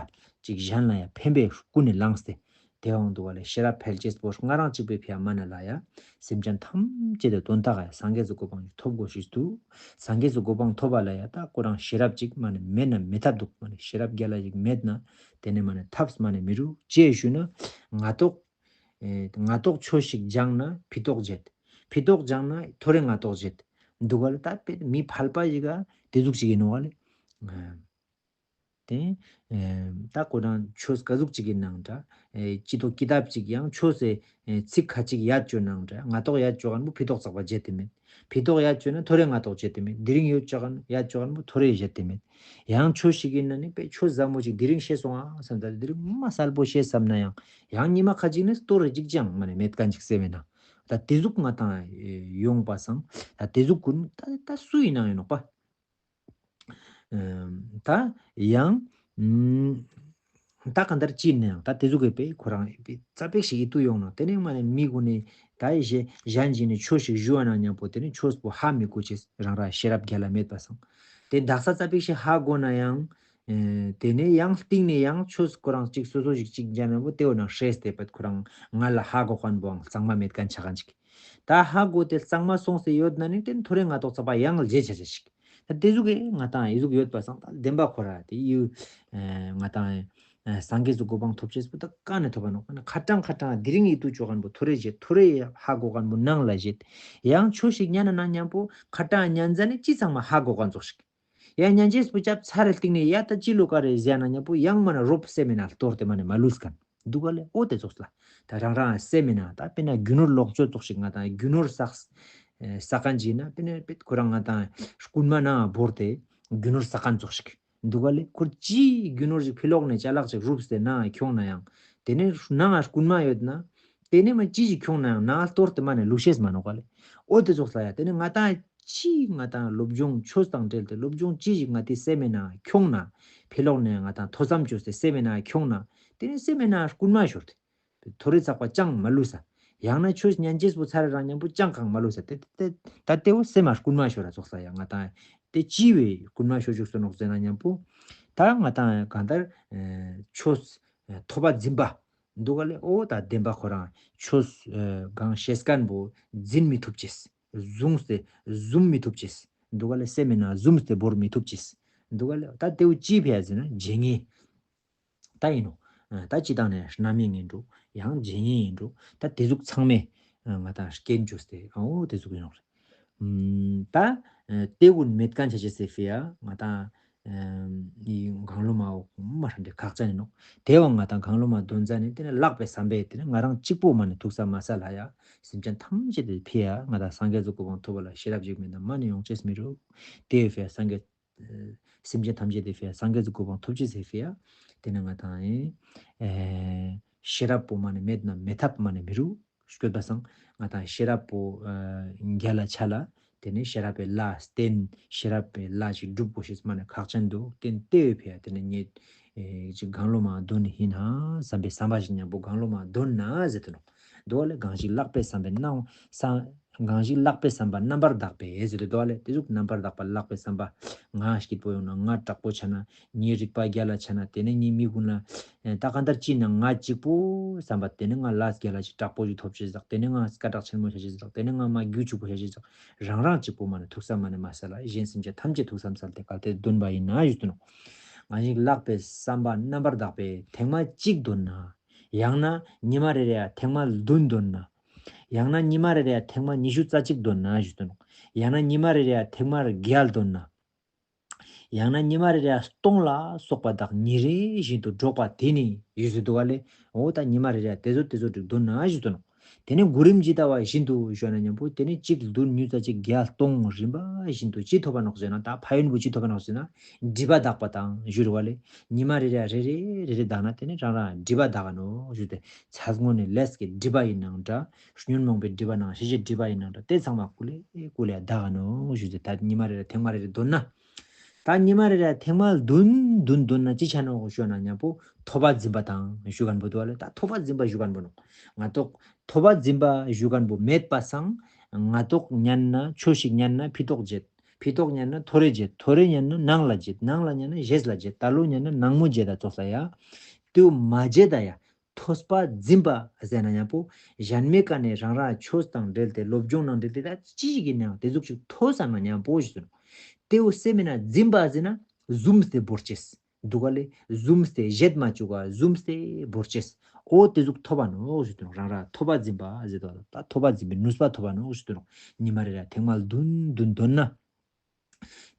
ཅིག་གཞན་ལ་ཡང་ཕན་པའི་ཀུན་ནས་བླངས་ཏེ་དེ་འོང་འདུག་བ་ལས་ཤེས་རབ་འཕེལ་ཅེས་པོ་ང་རང་གཅིག་པའི་ཕི་ཡ་མ་ན་ལ་ཡ་སེམས་ཅན་ཐམས་ཅད་དེ་དོན་དག་ཡ་སངས་རྒྱས་སུ་གོ་འཕང་ཞིག་ཐོབ་དགོས་ཤིག་འདུག་སངས་རྒྱས་སུ་གོ་འཕང་ཐོབ་པ་ལ་ཡ་ད་ཁོ་རང་ཤེས་རབ་ཅིག་མ་ནས་མེད་ན་མི་ཐབས་འདུག་མ་ནས་ཤེས་རབ་རྒྱལ་ལ་ཞིག་མེད་ན་དེ་ནས་མ་ནས་ཐབས་མ་ནས་མི་རུ་ཅེས་ཞུ་ན། ང་ཏོག་ཨེ། ང་ཏོག་ཆོས་ཤིག་སྦྱངས་ན་ཕི་ཏོག་བྱེད། ཕི་ཏོག་སྦྱངས་ན་ཐོ་རེ་ང་ཏོག་བྱེད། འདུག་ག་ལ་ད་དཔེ་མི་ཕལ་པ་ཞིག་ག་དེ་ཟུག་ཞིག་ཡིན་ནོ་ག་ལེ། དེ་ཨེ། ད་ཁོ་རང་ཆོས་ག་ཟུག་ཅིག་གི་ནང་འདྲ། ཨེ། ཅི་ཏོག་ཀི་ཏབ་ཅིག་ཡང་ཆོས་སེ་ཨེ། ཚིག་ཁ་ཅིག་ཡར་བཅོས་ནང་འདྲ། ང་ཏོག་ཡར་བཅོས་མཁན་པོ་ཕི་ཏོག་ཚག་པ་བྱེད་དེ་མེད། ཕི་ཏོག་ཡར་བཅོས་ན་ཐོ་རེ་ང་ཏོག་བྱེད་དེ་མེད། དེ་རིང་ཡོད་བཅོས་མཁན་ཡར་བཅོས་མཁན་པོ་ཐོ་རེ་བྱེད་དེ་མེད། ཡང་ཆོས་ཤིག་ཡིན་ན་ནི་དཔེ་ཆོས་ཟབ་མོ་ཅིག་དེ་རིང་ཤེས་སོང་ཨ་བསམ་ད་དེ་རིང་མ་གསལ་པོ་ཤེས་བསམ་ན་ཡང་ཡང་ཉི་མ་ཁ་ཅིག་ནི་སྟོར་རེ་ཅིག་ཅང་མ་ནས་མེད་མཁན་ཅིག་སེ་མེད་ན། ད་དེ་ཟུག་ང་དང་ཡོང་པ་སང་ད་དེ་ཟུག་ཀུན་ད་ད་སུ་ཡིན་ན་ཡིན་ནོག་པ། ད་ཡང་ད་གང་ལྟར་ཅི་ནས་ཡང་ད་དེ་ཟུག་གི་དཔེ་ཁོ་རང་དཔེ་རྩ་པེག་ཞིག་ཡིད་དུ་ཡོང་ན་དེ་ནས་མ་ནས་མི་གུན་ནས་ད་ཡི་ཞེ་གཞན་གྱིས་ནས་ཆོས་ཤིག་ཞུ་བ་ན་མཉམ་པོ་དེ་ནས་ཆོས་པོ་ཧ་མི་གོ་ཅེས་རང་ར་ཤེས་རབ་རྒྱལ་ལ་མེད་པ་སང་། དེ་དག་ས་རྩ་པེག་ཞིག་ཧ་གོ་ན་ཡང་དེ་ནས་ཡང་སྟེང་ནས་ཡང་ཆོས་ཁོ་རང་གཅིག་སོ་སོ་ཞིག་གཅིག་འཇམ་མཉམ་པོ་དེ་འོ་ན་ཧྲེས་ཏེ་པད་ཁོ་རང་ང་ལ་ཧ་གོ་མཁན་པོའང་གཙང་མ་མེད་མཁན་ཆ་མཁན་ཅིག་ད་ཧ་གོ་དེ་གཙང་མ་སོང་སེ་ཡོད་ན་ནི་དེ་ཐོ་རེ་ང་ཏོག་ཚག་པ་ཡང་ལ་རྗེས་ཆ་ཆ་ཞིག་ད་དེ་ཟུག་གི་ང་དང་ཡི་ཟུག་ཡོད་པ་སང་ད་བདེན་པ་ཁོ་ར་དེ་ཡུ་ང་དང་སངས་རྒྱས་སུ་གོ་འཕང་ཐོབ་ཅེས་པོ་ད་ག་ནས་ཐོབ་པ་ནོག་ཁ་གྲངས་ཁ་གྲངས་དེ་རིང་ཡིད་དུ་ཅོ་མཁན་པོ་ཐོ་རེ་བྱེད། ཐོ་རེ་ཧ་གོ་མཁན་པོ་ནང་ལ་བྱེད། ཡང་ཆོས་ཤིག་ཉན་ན་ན་མཉམ་པོ་ཁ་གྲངས་ཉན་ཙ་ནི་ཅི་ཚང་མ་ཧ་གོ་མཁན་ཙོགས་ཤིག་ཡང་ཉན་ཅེས་པོ་ཅབ་ཚ་རེ་སྟེང་ནས་ཡ་ད་ཅི་ལོ་ཀ་རེ་ཟེར་ན་མཉམ་པོ་ཡང་མ་ན་རོབ་སེ་མེ་ན་གཏོར་ཏེ་མ་ནས་མ་ལུས་མཁན་འདུག་ག་ལེ། ཨོ་དེ་ཙོགས་ལ་ད་རང་རང་སེ་མེ་ན་ད་དཔེར་ན་རྒྱུ་ནོར་ལོག་སྤྱོད་ཙོགས་ཤིག་ང་དང་རྒྱུ་ནོར་བསགས་ཨེ་བསགས་མཁན་ཅིག་ཡིན་ན་དཔེར་ན་དཔེ་ཁོ་རང་ང་དང་རྐུན་མ་ནང་བོར་ཏེ་རྒྱུ་ནོར་བསགས་མཁན་ཙོགས་ཤིག་འདུག་ག་ལེ། ཁོར་ཅིའི་རྒྱུ་ནོར་ཅིག་ཕི་ལོག་ནས་ཅ་ལག་ཅིག་རུབ་སྟེ་ནང་ཁྱོང་ན་ཡང་དེ་ནས་ནང་རྐུན་མ་ཡོད་ན་དེ་ནས་མ་ཅི་ཞིག་ཁྱོང་ན་ཡང་ནང་གཏོར་ཏེ་མ་ནས་ལུག་ཤེས་མ་ནོག་ག་ལེ། ཨོ་དེ་ཙོགས་ལ་ཡ་དེ་ནས་ང་དང་ཅི་ང་དང་སློབ་སྦྱོང་ཆོས་དང་འབྲེལ་ཏེ་སློབ་སྦྱོང་ཅི་ཞིག་ང་དེ་སེ་མེ་ན་ཁྱོང་ན་ཕི་ལོག་ནས་ང་དང་ཐོ་བསམ་བཅོས་ཏེ་སེ་མེ་ན་ཁྱོང་ན་དེ་ནས་སེ་མེ་ན་རྐུན་མ་ཤོར་ཏེ། ཐོ་རེ་ཚག་པ་ཅང་མ་ལུས་ས། ཡང་ན་ཆོས་ཉན་ཅེས་པོ་ཚ་རེ་རང་མཉམ་པོ་ཅང་གང་མ་ལུས་ས་དེ་དེ་ད་དེ་བོ་སེ་མ་རྐུན་མ་ཤོར་ར་ཙོགས་ས་ཡ་ང་དང་དེ་ཅི་བས་རྐུན་མ་ཤོར་བཅུག་སོ་ནོག་ཟེར་ན་མཉམ་པོ། ད་ང་དང་གང་ལྟར་ཆོས་ཐོབ་པ་འཛིན་པ་འདུག་ག་ལེ། ཨོ་ད་བདེན་པ་ཁོ་རང་ཆོས་གང་ཤེས་མཁན་པོ་འཛིན་མི་ཐུབ་ཅེས། བཟུང་སྟེ་བཟུང་མི་ཐུབ་ཅེས་འདུག་ག་ལེ། སེ་མེ་ན་བཟུང་སྟེ་བོར་མི་ཐུབ་ཅེས་འདུག་ག་ལེ། ད་དེ་བོ་ཅི་ཕི་ཡ་ཟེར་ན་བརྗེད་ངེས། ད་ཡིན་ནོ། ད་སྤྱི་བཏང་ནས་རྣམ་གཡེང་ཡིན་འགྲོ། ཡང་བརྗེད་ངེས་ཡིན་འགྲོ། ད་དེ་ཟུག་ཚང་མས་ང་དང་རྐྱེན་བཅོས་ཏེ་ཨོ་དེ་ཟུག་ཡིན་ནོ་རེད། ད་དེ་ཀུན་མེད་མཁན་ཆ་ཆེ་སེ་ཕི་ཡ་ང་དང་གང་བློ་མ་འོག་མ་ཧྲན་དེ་ཁག་ཅན་ཡིན་ནོ། དེ་བ་ང་དང་གང་བློ་མ་འདོན་ཙ་ནས་དེ་ནས་ལག་པའི་བསམ་པས་དེ་ནས་ང་རང་གཅིག་པོ་མ་ནས་ཐུག་ས་མ་ས་ལ་ཡ་སེམས་ཅན་ཐམས་ཅད་དེ་ཕི་ཡ་ང་དང་སངས་རྒྱས་སུ་གོ་འཕང་ཐོབ་པ་ལ་ཤེས་རབ་ཅིག་མེད་ན་མ་ནས་ཡོང་ཅེས་མི་རུ། དེ་ཕི་ཡ་སངས་རྒྱས་སེམས་ཅན་ཐམས་ཅད་དེ་ཕི་ཡ་སངས་རྒྱས་སུ་གོ་འཕང་ཐོབ་ཅེས་ཟེར་ཕི་ཡ། དེ་ནས་ང་དང་ཨེ་ཤེས་རབ་པོ་མ་ནས་མེད་ན་མེད་ཐབས་མ་ནས་མི་རུ་སྐྱོད་པ་སང་ང་དང་ཤེས་རབ་པོ་རྒྱ་ལ་ཆ་ལ་དེ་ནས་ཤེས་རབ་པའི་ལ་བརྟེན་ཤེས་རབ་པའི་ལ་ཞིག་སྒྲུབ་དགོས་ཤེས་མ་ནས་ཁག་ཅན་འདུག་བརྟེན་དེ་ཕི་ཡ་དེ་ནས་ངེད་ཅིག་གང་བློ་མ་འདོན་ནི་ཡིན་ན་བསམ་པའི་བསམ་པ་ཞིག་མཉམ་པོ་གང་བློ་མ་འདོན་ན་ཟེར་དུ་ནོ། འདུག་ལེ། གང་ཞིག་ལག་པའི་བསམ་པའི་སྣང་ས། གང་ཞིག་ལག་པའི་བསམ་པ་རྣམ་པར་དག་པས་ཟེར་དུ་འདུག་ལེ། དེ་ཟུག་རྣམ་པར་དག་པ་ལག་པའི་བསམ་པ་ང་སྐྱིད་པོ་ཡོང་ན་ང་དྲག་པོ་ཆ་ན་ངའི་རིག་པ་རྒྱ་ལ་ཆ་ན་དེ་ནས་ངའི་མི་ཀུན་ལ་ད་གང་ལྟར་ཅི་ན་ང་གཅིག་པོ་བསམ་པ་དེ་ནས་ང་ལ་རྒྱ་ལ་ཅིག་དྲག་པོ་ཞིག་ཐོབ་ཅེས་ཟག་དེ་ནས་ང་སྐད་གྲགས་ཆེན་མོ་བྱ་ཅེས་ཟག་དེ་ནས་ང་མ་རྒྱུ་ཕྱུག་པོ་བྱ་ཅེས་ཟག་རང་རང་གཅིག་པོ་མ་ནས་ཐུག་ས་མ་ནས་མ་ས་ལ་གཞན་སེམས་ཅན་ཐམས་ཅད་ཐུག་ས་མ་ས་ལ་དེ་གལ་ཏེ་འདོན་པ་ཡིན་ན་ཡོད་དུ་ནོ། ང་ཞིག་ལག་པའི་བསམ་པ་རྣམ་པར་དག་པས་ཐེངས་མ་གཅིག་འདོན་ན། ཡང་ན་ཉི་མ་རེ་རེ་ཡ་ཐེངས་མ་བདུན་འདོན་ན། ཡང་ན་ཉི་མ་རེ་རེ་ཡ་ཐེངས་མ་ཉི་ཤུ་རྩ་གཅིག་འདོན་ན་ཞུ་དོན། ཡང་ན་ཉི་མ་རེ་རེ་ཡ་ཐེངས་མ་བརྒྱ་འདོན་ན། ཡང་ན་ཉི་མ་རེ་རེ་ཡ་སྟོང་ལ་སོགས་པ་དག་ཉིན་རེ་བཞིན་དུ་འགྲོགས་པ་དེ་ནི་ཡོད་ཟེར་འདུག་ག་ལེ། འོ་ད་ཉི་མ་རེ་རེ་ཡ་དེ་ཚོ་དེ་ཚོ་ཅིག་འདོན་ན་ཞུ་དོན། དེ་ནས་གོ་རིམ་ཇི་ལྟ་བ་བཞིན་དུ་ཞུ་ན་མཉམ་པོ་དེ་ནས་གཅིག་བདུན་ཉི་ཤུ་རྩ་གཅིག་བརྒྱ་སྟོང་རིམ་པ་བཞིན་དུ་ཅི་ཐོབ་པ་ནོག་ཟེར་ན། ད་ཕན་ཡོན་པོ་ཅི་ཐོབ་པ་ནོག་ཟེར་ན། སྒྲིབ་པ་དག་པ་དང་ཞུ་རེ་བ་ལེ། ཉི་མ་རེ་རེ་རེ་རེ་རེ་རེ་དག་ན་དེ་ནས་རང་རང་སྒྲིབ་པ་དག་ག་ནོག་ཞུ་སྟེ། ཚ་སྔོན་ནས་ལས་ཀྱི་སྒྲིབ་པ་ཡིན་ནའང་འདྲ། ཉོན་མོངས་པའི་སྒྲིབ་པ་ནང་ཤེས་བྱའི་སྒྲིབ་པ་ཡིན་ནའང་འདྲ། དེ་ཚང་མ་ཀུ་ལེ་ཀུ་ལེ་དག་ག་ནོག་ཞུ་སྟེ། ད་ཉི་མ་རེ་རེ་ཐེངས་མ་རེ་རེ་འདོན་ན། ད་ཉི་མ་རེ་རེ་ཐེངས་མ་བདུན་བདུན་འདོན་ན་ཅི་ཆ་ནོག་ཞུ་ན་མཉམ་པོ་ཐོབ་པ་འཛིན་པ་དང་ཞུ་མཁན་པོ་འདུག་ག་ལེ། ད་ཐོབ་པ་འཛིན་པ་ཞུ་མཁན་པོ་ནོག། སྔ་ཐོག་ཐོབ་པ་འཛིན་པ་ཞུ་མཁན་པོ་མེད་པ་སང་། སྔ་ཐོག་ཉན་ན་ཆོས་ཤིག་ཉན་ན་ཕི་ཏོག་བྱེད། ཕི་ཏོག་ཉན་ན་ཐོ་རེ་བྱེད། ཐོ་རེ་ཉན་ན་ནང་ལ་བྱེད། ནང་ལ་ཉན་ན་ཞེས་ལ་བྱེད། ད་ལོ་ཉན་ན་ནང་མོ་བྱེད་ད་ཙོགས་ལ་ཡ། དེའུ་མ་བྱེད་ད་ཡ། ཐོབ་པ་འཛིན་པ་ཟེར་ན་མཉམ་པོ་གཞན་མའི་ཀ་ནས་རང་རང་ཆོས་དང་འབྲེལ་ཏེ་སློབ་སྦྱོང་ནང་འབྲེལ་ཏེ་ད་ཅི་ཞིག་ཡིན་ནའང་དེ་ཟུག་ཅིག་ཐོས་ས་ན་མཉམ་པོ་ཞིག་ཟེར་ནོག། དེའུ་སེམས་མེད་ན་འཛིན་པ་ཟེར་ན་བཟུམ་སྟེ་བོར་ཅེས་འདུག་ག་ལེ། བཟུམ་སྟེ་བཞེད་མ་བཅུག་ག་བཟུམ་སྟེ་བོར་ཅེས། འོ་དེ་ཟུག་ཐོབ་པ་ནོག་ཞུ་དོན་ནོག། རང་རང་ཐོབ་པ་འཛིན་པ་ཟེར་དོ། ད་ཐོབ་པ་འཛིན་པའི་ནུས་པ་ཐོབ་པ་ནོག་ཞུ་དོན་ནོག། ཉི་མ་རེ་རེ་ཐེངས་མ་བདུན་བདུན་འདོན་ན།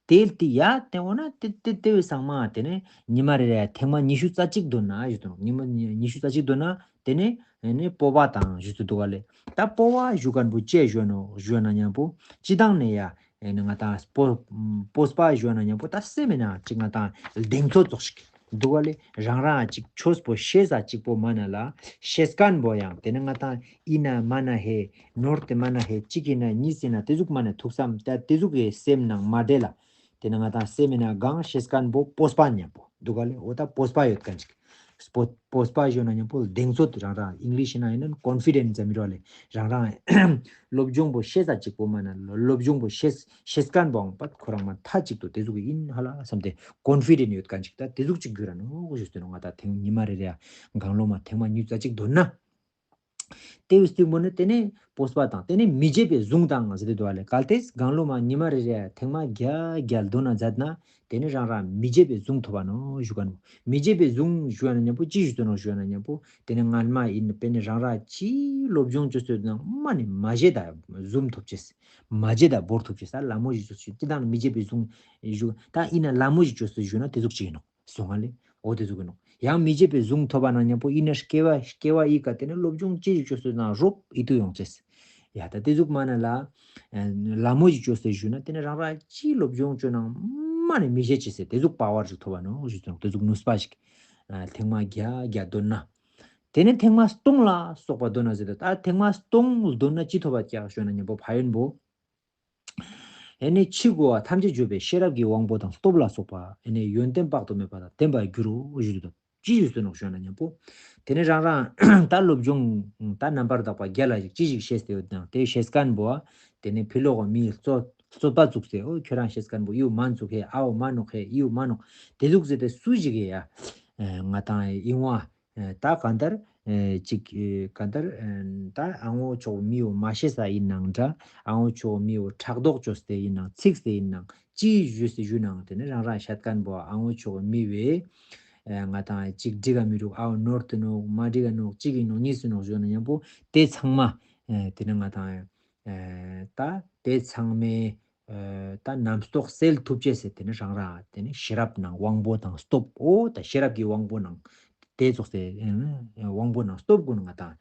དེ་དེ་ཡ་དེ་འོ་ན་དེ་དེ་དེ་བས་ཚང་མ་དེ་ནས་ཉི་མ་རེ་རེ་ཐེངས་མ་ཉི་ཤུ་རྩ་གཅིག་འདོན་ན་ཞུ་དོན་ནོག། ཉི་མ་ཉི་ཉི་ཤུ་རྩ་གཅིག་འདོན་ན་དེ་ནས་ཨེ་ནས་སྤོབས་པ་དང་ཞུ་ཚུལ་འདུག་ག་ལེ། ད་སྤོབས་པ་ཞུ་མཁན་པོ་ཅི་ཞུ་ནོག་ཞུ་ན་མཉམ་པོ་སྤྱི་བཏང་ནས་ཡ། ཨེ་ནི་ང་དང་སྤོ་སྤོབས་པ་ཞུ་ན་མཉམ་པོ་ད་སེམས་མེད་ན་ཅིག་ང་དང་གདེང་ཚོད་ཙོགས་ཤིག་འདུག་ག་ལེ། རང་རང་ཅིག་ཆོས་པོ་ཤེས་ས་ཅིག་པོ་མ་ན་ལ་ཤེས་མཁན་པོ་ཡང་དེ་ནི་ང་དང་ཡིན་ན་མ་ན་ཧེ་ནོར་དེ་མ་ན་ཧེ་གཅིག་ཡིན་ན་གཉིས་ཡིན་ན་དེ་ཟུག་མ་ན་ཐུགས་བསམ་ད་དེ་ཟུག་གི་སེམས་ནང་མ་འདྲེས་ལ། དེ་ནི་ང་དང་སེམས་མེད་ན་གང་ཤེས་མཁན་པོ་སྤོབས་པ་མཉམ་པོ་འདུག་ག་ལེ། འོ་ད་སྤོབས་པ་ཡོད་མཁན་ཅིག་སྤོ་སྤོབས་པ་ཞུ་ན་མཉམ་པོ་གདེང་ཚོད་རང་རང་ཨིང་ལིཤ་ནང་ཡིན་ན་ཀོན་ཕི་ཌེན་སི་ཟེར་མི་རོ་ལེ། རང་རང་སློབ་སྦྱོང་པོ་ཤེས་ས་གཅིག་པོ་མ་ན་སློབ་སྦྱོང་པོ་ཤེས་ཤེས་མཁན་པོའང་པ་ཁོ་རང་མ་མཐའ་གཅིག་ཏུ་དེ་ཟུག་ཡིན་ཧ་ལ་བསམ་སྟེ་ཀོན་ཕི་ཌེན་སི་ཡོད་མཁན་ཅིག་ད་དེ་ཟུག་ཅིག་གྱུར་ར་ནོག་ཞུ་ཟེར་ནོག། ང་ད་ཐེངས་ཉི་མ་རེ་རེ་གང་ལོ་མ་ཐེངས་མ་ཉི་ཤུ་རྩ་གཅིག་འདོན་ན། དེ་བས་སྟིང་པོ་ནི་དེ་ནས་སྤོབས་པ་དང་དེ་ནས་མི་བརྗེད་པའི་གཟུངས་དང་ཟེར་ཏེ་འདུག་ག་ལེ། གལ་ཏེ་གང་ལོ་མ་ཉི་མ་རེ་རེ་ཐེངས་མ་བརྒྱ་བརྒྱ་འདོན་ན་མཛད་ན་དེ་ནས་རང་རང་མི་བརྗེད་པའི་གཟུངས་ཐོབ་པ་ནོག་ཞུ་ག་ནོག། མི་བརྗེད་པའི་གཟུངས་ཞུ་ན་མཉམ་པོ་ཅི་ཞུ་དོ་ནོག་ཞུ་ན་མཉམ་པོ་དེ་ནས་སྔན་མ་ཡིན་དཔེར་ན་རང་རང་ཅི་སློབ་སྦྱོང་བཅོ་སོ་ནང་མ་ནས་མ་བརྗེད་ད་གཟུངས་ཐོབ་ཅེས། མ་བརྗེད་ད་བོར་ཐོབ་ཅེས། ད་ལ་མོ་ཞིག་བཅོ་སོ་ཅི་དང་མི་བརྗེད་པའི་གཟུངས་ཞུ་ད་ཡིན་ན་ལ་མོ་ཞིག་བཅོ་སོ་ཞུ་ན་དེ་ཟུག་ཅིག་ཡིན་ནོག། སོང་ང་ལེ། འོ་དེ་ཟུག་གི་ནོག། ཡང་མི་བརྗེད་པའི་གཟུངས་ཐོབ་པ་ན་མཉམ་པོ་ཡིན་ན་སྐྱེ་བ་སྐྱེ་བ་ཡི་ག་དེ་ནས་སློབ་སྦྱོང་ཅི་ཞིག་བཅོ་སོ་ན་རོབ་ཡིད་དུ་ཡོང་ཅེས། ཡ་ད་དེ་ཟུག་མ་ན་ལ། ལ་མོ་ཞིག་བཅོ་སོ་ཞུ་ན་དེ་ནས་རང་རང་ཅི་སློབ་སྦྱོང་བཅོ་ནང་མ་ནས་མི་བརྗེད་ཅེས་ཟེར་དེ་ཟུག་པ་ཝར་ཞིག་ཐོབ་པ་ནོག་ཞུ་དོ་ནོག། དེ་ཟུག་ནུས་པ་ཞིག་ཐེངས་མ་བརྒྱ་བརྒྱ་འདོན་ན། དེ་ནས་ཐེངས་མ་སྟོང་ལ་སོགས་པ་འདོན་ན་ཟེར་ཏེ་ད་ཐེངས་མ་སྟོང་འདོན་ན་ཅི་ཐོབ་པ་ཀྱག་ཞུ་ན་མཉམ་པོ་ཕན་ཡོན་པོ། ཨེ་ནས་ཕྱི་རྒོལ་བ་ཐམས་ཅད་འཇོམས་པའི་ཤེས་རབ་ཀྱི་དབང་པོ་དང་སྟོབས་ལ་སོགས་པ་ཨེ་ནས་ཡོན་ཏན་དཔག་ཏུ་མེད་པ་དང་ལྡན་པར་འགྱུར་རོ་ཞུ་དོ། ཅི་ཞུ་དོ་ནོག་ཞུ་ན་མཉམ་པོ། དེ་ནས་རང་རང་ད་སློབ་སྦྱོང་ད་རྣམ་པར་དག་པ་བརྒྱ་ལ་ཞིག་ཅི་ཞིག་ཤེས་ཏེ་ཡོད་ནང་དེ་ཤེས་མཁན་པོ་དེ་ནས་ཕི་ལོག་མིའི་རྩོད་རྩོད་པ་བཙུགས་ཏེ་འོ་ཁྱོད་རང་ཤེས་མཁན་པོ་ཡིའུ་མ་འཛུགས་ཧེ་ཨའོ་མ་ནོག་ཧེ་ཡིའུ་མ་ནོག་དེ་ཟུག་ཟེར་ཏེ་སུ་ཞིག་གི་ཡ་ང་དང་ཨིན་བ། ད་གང་ལྟར་ཅིག་གང་ལྟར་ད་ཨ་ངོ་ཆོག་མི་བོ་མ་ཤེས་ས་ཡིན་ནང་འདྲ། ཨ་ངོ་ཆོག་མི་བོ་ཕྲག་དོག་བཅོས་ཏེ་ཡིན་ནང་ཚིག་སྟེ་ཡིན་ནང་ཅི་ཞུས་ཏེ་ཞུ་ནང་དེ་ནི་རང་རང་ཤད་མཁན་པོ་ཨ་ངོ་ཆོག་མི་བས་ང་དང་ཅིག་འགྲིག་ག་མི་འདུག། ཨའོ་ནོར་དུ་ནོག་མ་འགྲིག་ག་ནོག་གཅིག་ཡིན་ནོག་གཉིས་སུ་ནོག་ཞུ་ན་མཉམ་པོ་དེ་ཚང་མ་དེ་ནི་ང་དང་ད་དེ་ཚང་མའི། ད་རྣམ་རྟོག་སེལ་ཐུབ་ཅེས་ཟེར་དེ་ནི་རང་རང་དེ་ནི་ཤེས་རབ་ནང་དབང་པོ་དང་སྟོབས་འོ་ད་ཤེས་རབ་ཀྱི་དབང་པོ་ནང་དེ་ཙོགས་སེ་དབང་པོ་ནང་སྟོབས་ཀུན་ང་དང་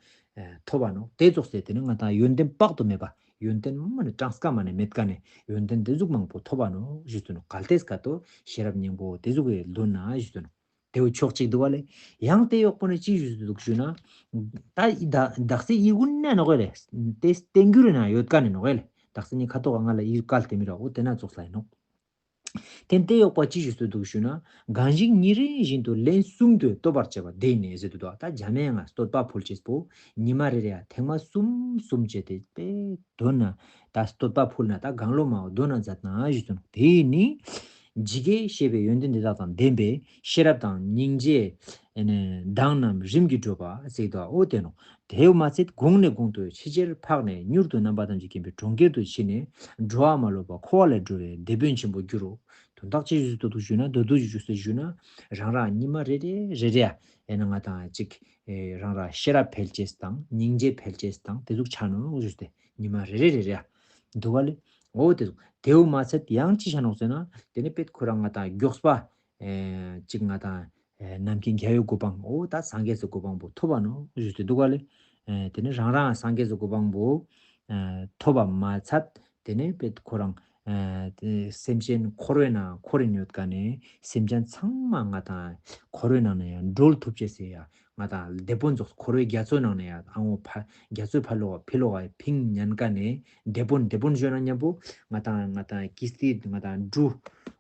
ཐོབ་པ་ནོག། དེ་ཙོགས་སེ་དེ་ནི་ང་དང་ཡོན་ཏན་དཔག་ཏུ་མེད་པ་ཡོན་ཏན་མ་ནི་གྲངས་ཀ་མ་ནི་མེད་ཀ་ནས་ཡོན་ཏན་དེ་ཟུག་མང་པོ་ཐོབ་པ་ནོག་ཞུ་དུ་ནོག། གལ་ཏེ་སྐད་དོ་ཤེས་རབ་སྙིང་པོ་དེ་ཟུག་གི་ལོན་ན་ཞུ་དུ་ནོག། དེའུ་ཕྱོགས་གཅིག་འདུག་བ་ལེ། ཡང་དེ་ཡོག་པོ་ནི་ཅི་ཞུ་འདུག་ཞུ་ན། ད་ད་དག་སེ་ཡི་གུན་ནས་ནོག་ལེ། དེ་སྟེང་གུ་རེ་ན་ཡོད་ཀ་ནས་ནོག་ལེ། དག་སེ་ནི་ཁ་ཐོག་ང་ལ་ཡི་གུ་བཀལ་ཏེ་མི་ར་འོ་དེ་ན་ཙོགས་ལ་ཡིན་ནོག། དེ་དེ་ཡོག་པ་ཅི་ཞུ་འདུག་ཞུ་ན། གང་ཞིག་ཉིན་རེ་བཞིན་དུ་ལན་གསུམ་དུ་བསྟོད་པར་བྱེད་པ་དེ་ནི་ཟེར་དུ་འདུག། ད་འཇམ་དབྱངས་ང་བསྟོད་པ་ཕུལ་ཅེས་པོ་ཉི་མ་རེ་རེ་ཐེངས་མ་གསུམ་གསུམ་བྱས་ཏེ་དཔེ་འདོན་ན། ད་བསྟོད་པ་ཕུལ་ན་ད་གང་ལོ་མའོ་འདོན་ན་མཛད་ན་ཞུ་དུ་ནོག། དེ་ནི། ཇི་སྐད་བཤད་པའི་ཡོན་ཏན་དེ་དག་དང་ལྡན་པའི་ཤེས་རབ་དང་སྙིང་རྗེ་དང་རྣམས་རིམ་གྱིས་བགྲོད་པ་ཟེར་དོ་འོ་དེ་ནོག། དེའུ་མ་ཚད་གོང་ནས་གོང་དུ་ཆེས་ཆེར་འཕགས་ནས་མྱུར་དུ་རྣམ་པ་ཐམས་ཅད་མཁྱེན་པའི་གྲོང་ཁྱེར་དུ་ཕྱིན་ནས་འགྲོ་བ་མ་ལུས་པ་འཁོར་བ་ལས་སྒྲོལ་བའི་དེད་དཔོན་ཆེན་པོར་འགྱུར་རོ། དོན་དག་ཅི་ཞིག་ཏུ་ཞུ་ན་དོ་དུ་ཞུ་ཟེར་ཞུ་ན་རང་རང་ཉི་མ་རེ་རེ་རེ་རེ་ཡང་ན་ང་དང་ཅིག་ ཨེ་རང་ར་ཤེས་རབ་འཕེལ་ཅེས་དང་སྙིང་རྗེ་འཕེལ་ཅེས་དང་དེ་ཟུག་ཆ་ནོག་ཞུས་ཏེ་ཉི་མ་རེ་རེ་རེ་རེ་འདུག་ག་ལེ། འོ་དེ་ཟུག་དེའུ་མ་ཚད་ཡང་ཅི་ཆ་ནོག་ཟེར་ན་དེ་ནི་པེད་ཁོ་རང་ང་དང་མགྱོགས་པ་ཨེ་གཅིག་ང་དང་ཨེ་ནམ་མཁའི་རྒྱལ་བའི་གོ་འཕང་འོ་ད་སངས་རྒྱས་སུ་གོ་འཕང་པོ་ཐོབ་པ་ནོག་ཞུས་ཏེ་འདུག་ག་ལེ། ཨེ་དེ་ནི་རང་རང་སངས་རྒྱས་སུ་གོ་འཕང་པོ་ཨེ་ཐོབ་པ་མ་ཚད་དེ་ནས་པེད་ཁོ་རང་ཨ་དེ་སེམས་ཅན་འཁོར་བའི་ནང་འཁོར་རིན་ཡོད་ཀ་ནས་སེམས་ཅན་ཚང་མ་ང་དང་འཁོར་བའི་ནང་ནས་ཡང་སྒྲོལ་ཐུབ་ཅེས་ཟེར་ཡ་ང་དང་སྡེ་དཔོན་ཚོགས་འཁོར་བའི་རྒྱ་མཚོའི་ནང་ནས་ཡང་ཨ་འོ་ཕ་རྒྱ་མཚོའི་ཕ་ལོགས་ཕི་ལོགས་ཕིང་ཉན་ཀ་ནས་སྡེ་དཔོན་སྡེ་དཔོན་བཞོན་ན་མཉམ་པོ་ང་དང་ང་དང་ཀིས་ཏི་ང་དང་འབྲུ་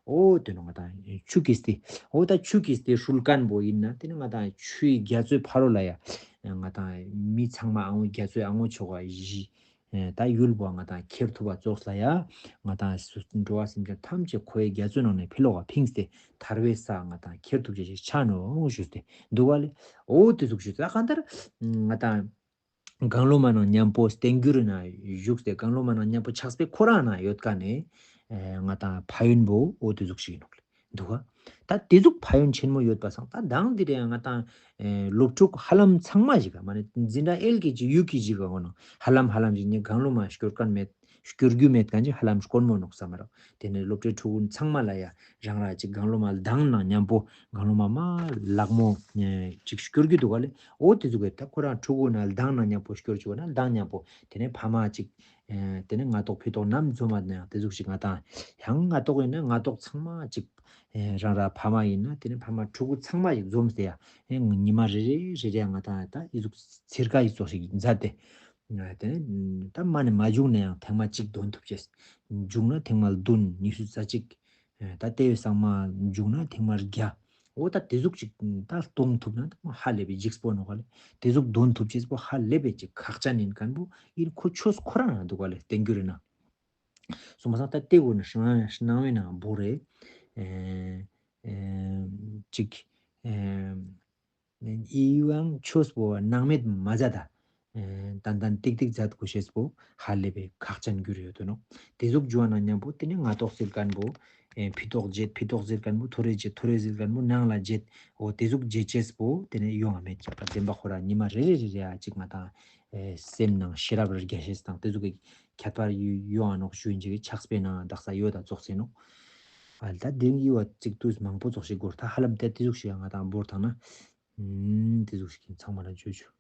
འོ་དེ་ནོ་ང་དང་ཆུ་ཀིས་ཏི་འོ་ད་ཆུ་ཀིས་ཏི་ཧྲུལ་ཀན་པོ་ཡིན་ན་དེ་ནི་ང་དང་ཆུའི་རྒྱ་མཚོའི་ཕ་རོལ་ལ་ཡ་ང་དང་མི་ཚང་མ་ཨ་འོ་རྒྱ་མཚོའི་ཨ་འོ་ཆོ་ག་བཞི། ད་ཡུལ་པོ་ང་དང་ཁྱེར་ཐུབ་པ་ཙོགས་ལ་ཡ་ང་དང་འགྲོ་བ་སེམས་ཅན་ཐམས་ཅད་འཁོར་བའི་རྒྱ་མཚོའི་ནང་ནས་ཕི་ལོག་ག་ཕིངས་ཏེ་ཐར་བའི་ས་ང་དང་ཁྱེར་ཐུབ་ཅེས་ཤིག་ཆ་ནོག་ཞུས་ཏེ་འདུག་ག་ལེ། འོ་དེ་ཟུག་ཞུས་ཏེ་གང་ལྟར་ང་དང་གངས་ལོ་མ་ནང་མཉམ་པོ་བསྟན་འགྱུར་ན་བཞུགས་ཏེ་གངས་ལོ་མ་ནང་མཉམ་པོ་ཕྱག་དཔེ་ཁོ་རང་ན་ཡོད་ཀ་ནས་ང་དང་ཕན་ཡོན་པོ་འོ་དེ་ཟུག་ཞིག་ཡིན་ནོག་ལེ། འདུག་ག་ད་དེ་ཟུག་ཕན་ཡོན་ཆེན་མོ་ཡོད་པ་སང་ད་མདང་འདི་རེད་ང་དང་ཨེ་སློབ་ཕྲུག་ཧ་ལམ་ཚང་མ་ཞིག་ག་མ་ནི་འཛིན་གྲྭ་ཨེལ་ཀེ་ཇི་ཡུ་ཀེ་ཇི་ག་འོ་ནང་ཧ་ལམ་ཧ་ལམ་ཞིག་ནི་གངས་ལོ་མ་སྐྱོར་མཁན་མེད་སྐྱོར་རྒྱུ་མེད་མཁན་ཅིག་ཧ་ལམ་དཀོན་མོ་ནོག་བསམ་མ་རོགས། དེ་ནས་སློབ་གྲྭའི་ཕྲུ་གུ་ཚང་མ་ལ་ཡ་རང་ར་ཅིག་གངས་ལོ་མ་ལྡང་ནང་མཉམ་པོ་གངས་ལོ་མ་མ་ལག་མོ་ཅིག་སྐྱོར་རྒྱུ་འདུག་ག་ལེ། འོ་དེ་ཟུག་གི་ད་ཁོ་རང་ཕྲུ་གུ་ན་ལྡང་ནང་མཉམ་པོ་སྐྱོར་བཅུག་ན་ལྡང་མཉམ་པོ་དེ་ནས་ཕ་མ་ཅིག་ཨེ་དེ་ནས་ང་ཏོག་ཕི་ཏོག་ནམ་འཛོམས་མ་ནས་དེ་ཟུག་ཞིག་ང་དང་ཡང་ང་ཏོག་ཡིན་ན་ང་ཏོག་ཚང་མ་ཅིག་ཨེ་རང་ར་ཕ་མ་ཡིན་ན་དེ་ནས་ཕ་མ་ཕྲུ་གུ་ཚང་མ་ཞིག་འཛོམས་ཏེ་ཡ་ཨེ་ཉི་མ་རེ་རེ་རེ་རེ་ང་དང་ད་ཨི་ཟུག་ཚིར་ཀ་ཡི་ཙོགས་ཤིག་མཛད་དེ་དེ་ནས་ད་མ་ནས་མ་བྱུང་ན་ཡང་ཐེངས་མ་གཅིག་འདོན་ཐུབ་ཅེས། བྱུང་ན་ཐེངས་མ་བདུན་ཉི་ཤུ་རྩ་གཅིག་ད་ལྟེ་བའི་ཟང་མ་བྱུང་ན་ཐེངས་མ་བརྒྱ། འོ་ད་དེ་ཟུག་ཅིག་ད་གཏོང་ཐུབ་ན་ད་ཧ་ལས་པའི་འཇིགས་པོ་ནོ་ག་ལེ། དེ་ཟུག་འདོན་ཐུབ་ཅེས་པོ་ཧ་ལས་པའི་ཅིག་ཁག་ཅན་ཡིན་མཁན་པོ་ཡིན་ཁོ་ཆོས་ཁོ་རང་ན་འདུག་ག་ལེ་བསྟན་རྒྱུ་རེད་ན། སོང་མ་སང་ད་ལྟེ་གོ་ནི་སྣང་བའི་ནང་བོ་རེད། ཅིག་ཨི་ཡང་ཆོས་པོ་སྣང་མེད་མ་མཛད་ད། ཏན་ཏན་ཏིག་ཏིག་མཛད་དགོས་ཤེས་པོ་ཧ་ལས་པའི་ཁག་ཅན་གྱུར་ཡོད་དོ་ནོ། དེ་ཟུག་འཇུ་བ་ན་མཉམ་པོ་དེ་ནས་ང་ཏོག་ཟེར་མཁན་པོ་ཕི་ཏོག་བརྗེད་ཕི་ཏོག་ཟེར་མཁན་པོ་ཐོ་རེ་བརྗེད་ཐོ་རེ་ཟེར་མཁན་པོ་ནང་ལ་བརྗེད་འོ་དེ་ཟུག་བརྗེད་ཅེས་པོ་དེ་ནས་ཡོང་བ་མེད་ཀྱག་ད་བདེན་པ་ཁོ་ར་ཉི་མ་རེ་རེ་རེ་རེ་ཨ་ཅིག་ང་དང་སེམས་ནང་ཤེས་རབ་རྒྱ་ཤེས་དང་དེ་ཟུག་གི་ཁྱད་པར་ཡོང་བ་ནོག་ཞུ་ཡིན་ཅིག་ཕྱག་དཔེ་ནང་དག་ས་ཡོད་ད་ཙོག་ཟེར་ནོ། ཨ་ད་དེ་ཡི་བ་ཅིག་དུས་མང་པོ་ཙོག་ཞིག་འགོར་ད་ཧ་ལམ་དེ་དེ་ཟུག་ཞིག་ང་དང་འབོར་དང་ན། ཨུམ། དེ་ཟུག་ཞིག་ཡིན་ཚང་མ་ལ་བརྗོད་ཆུ།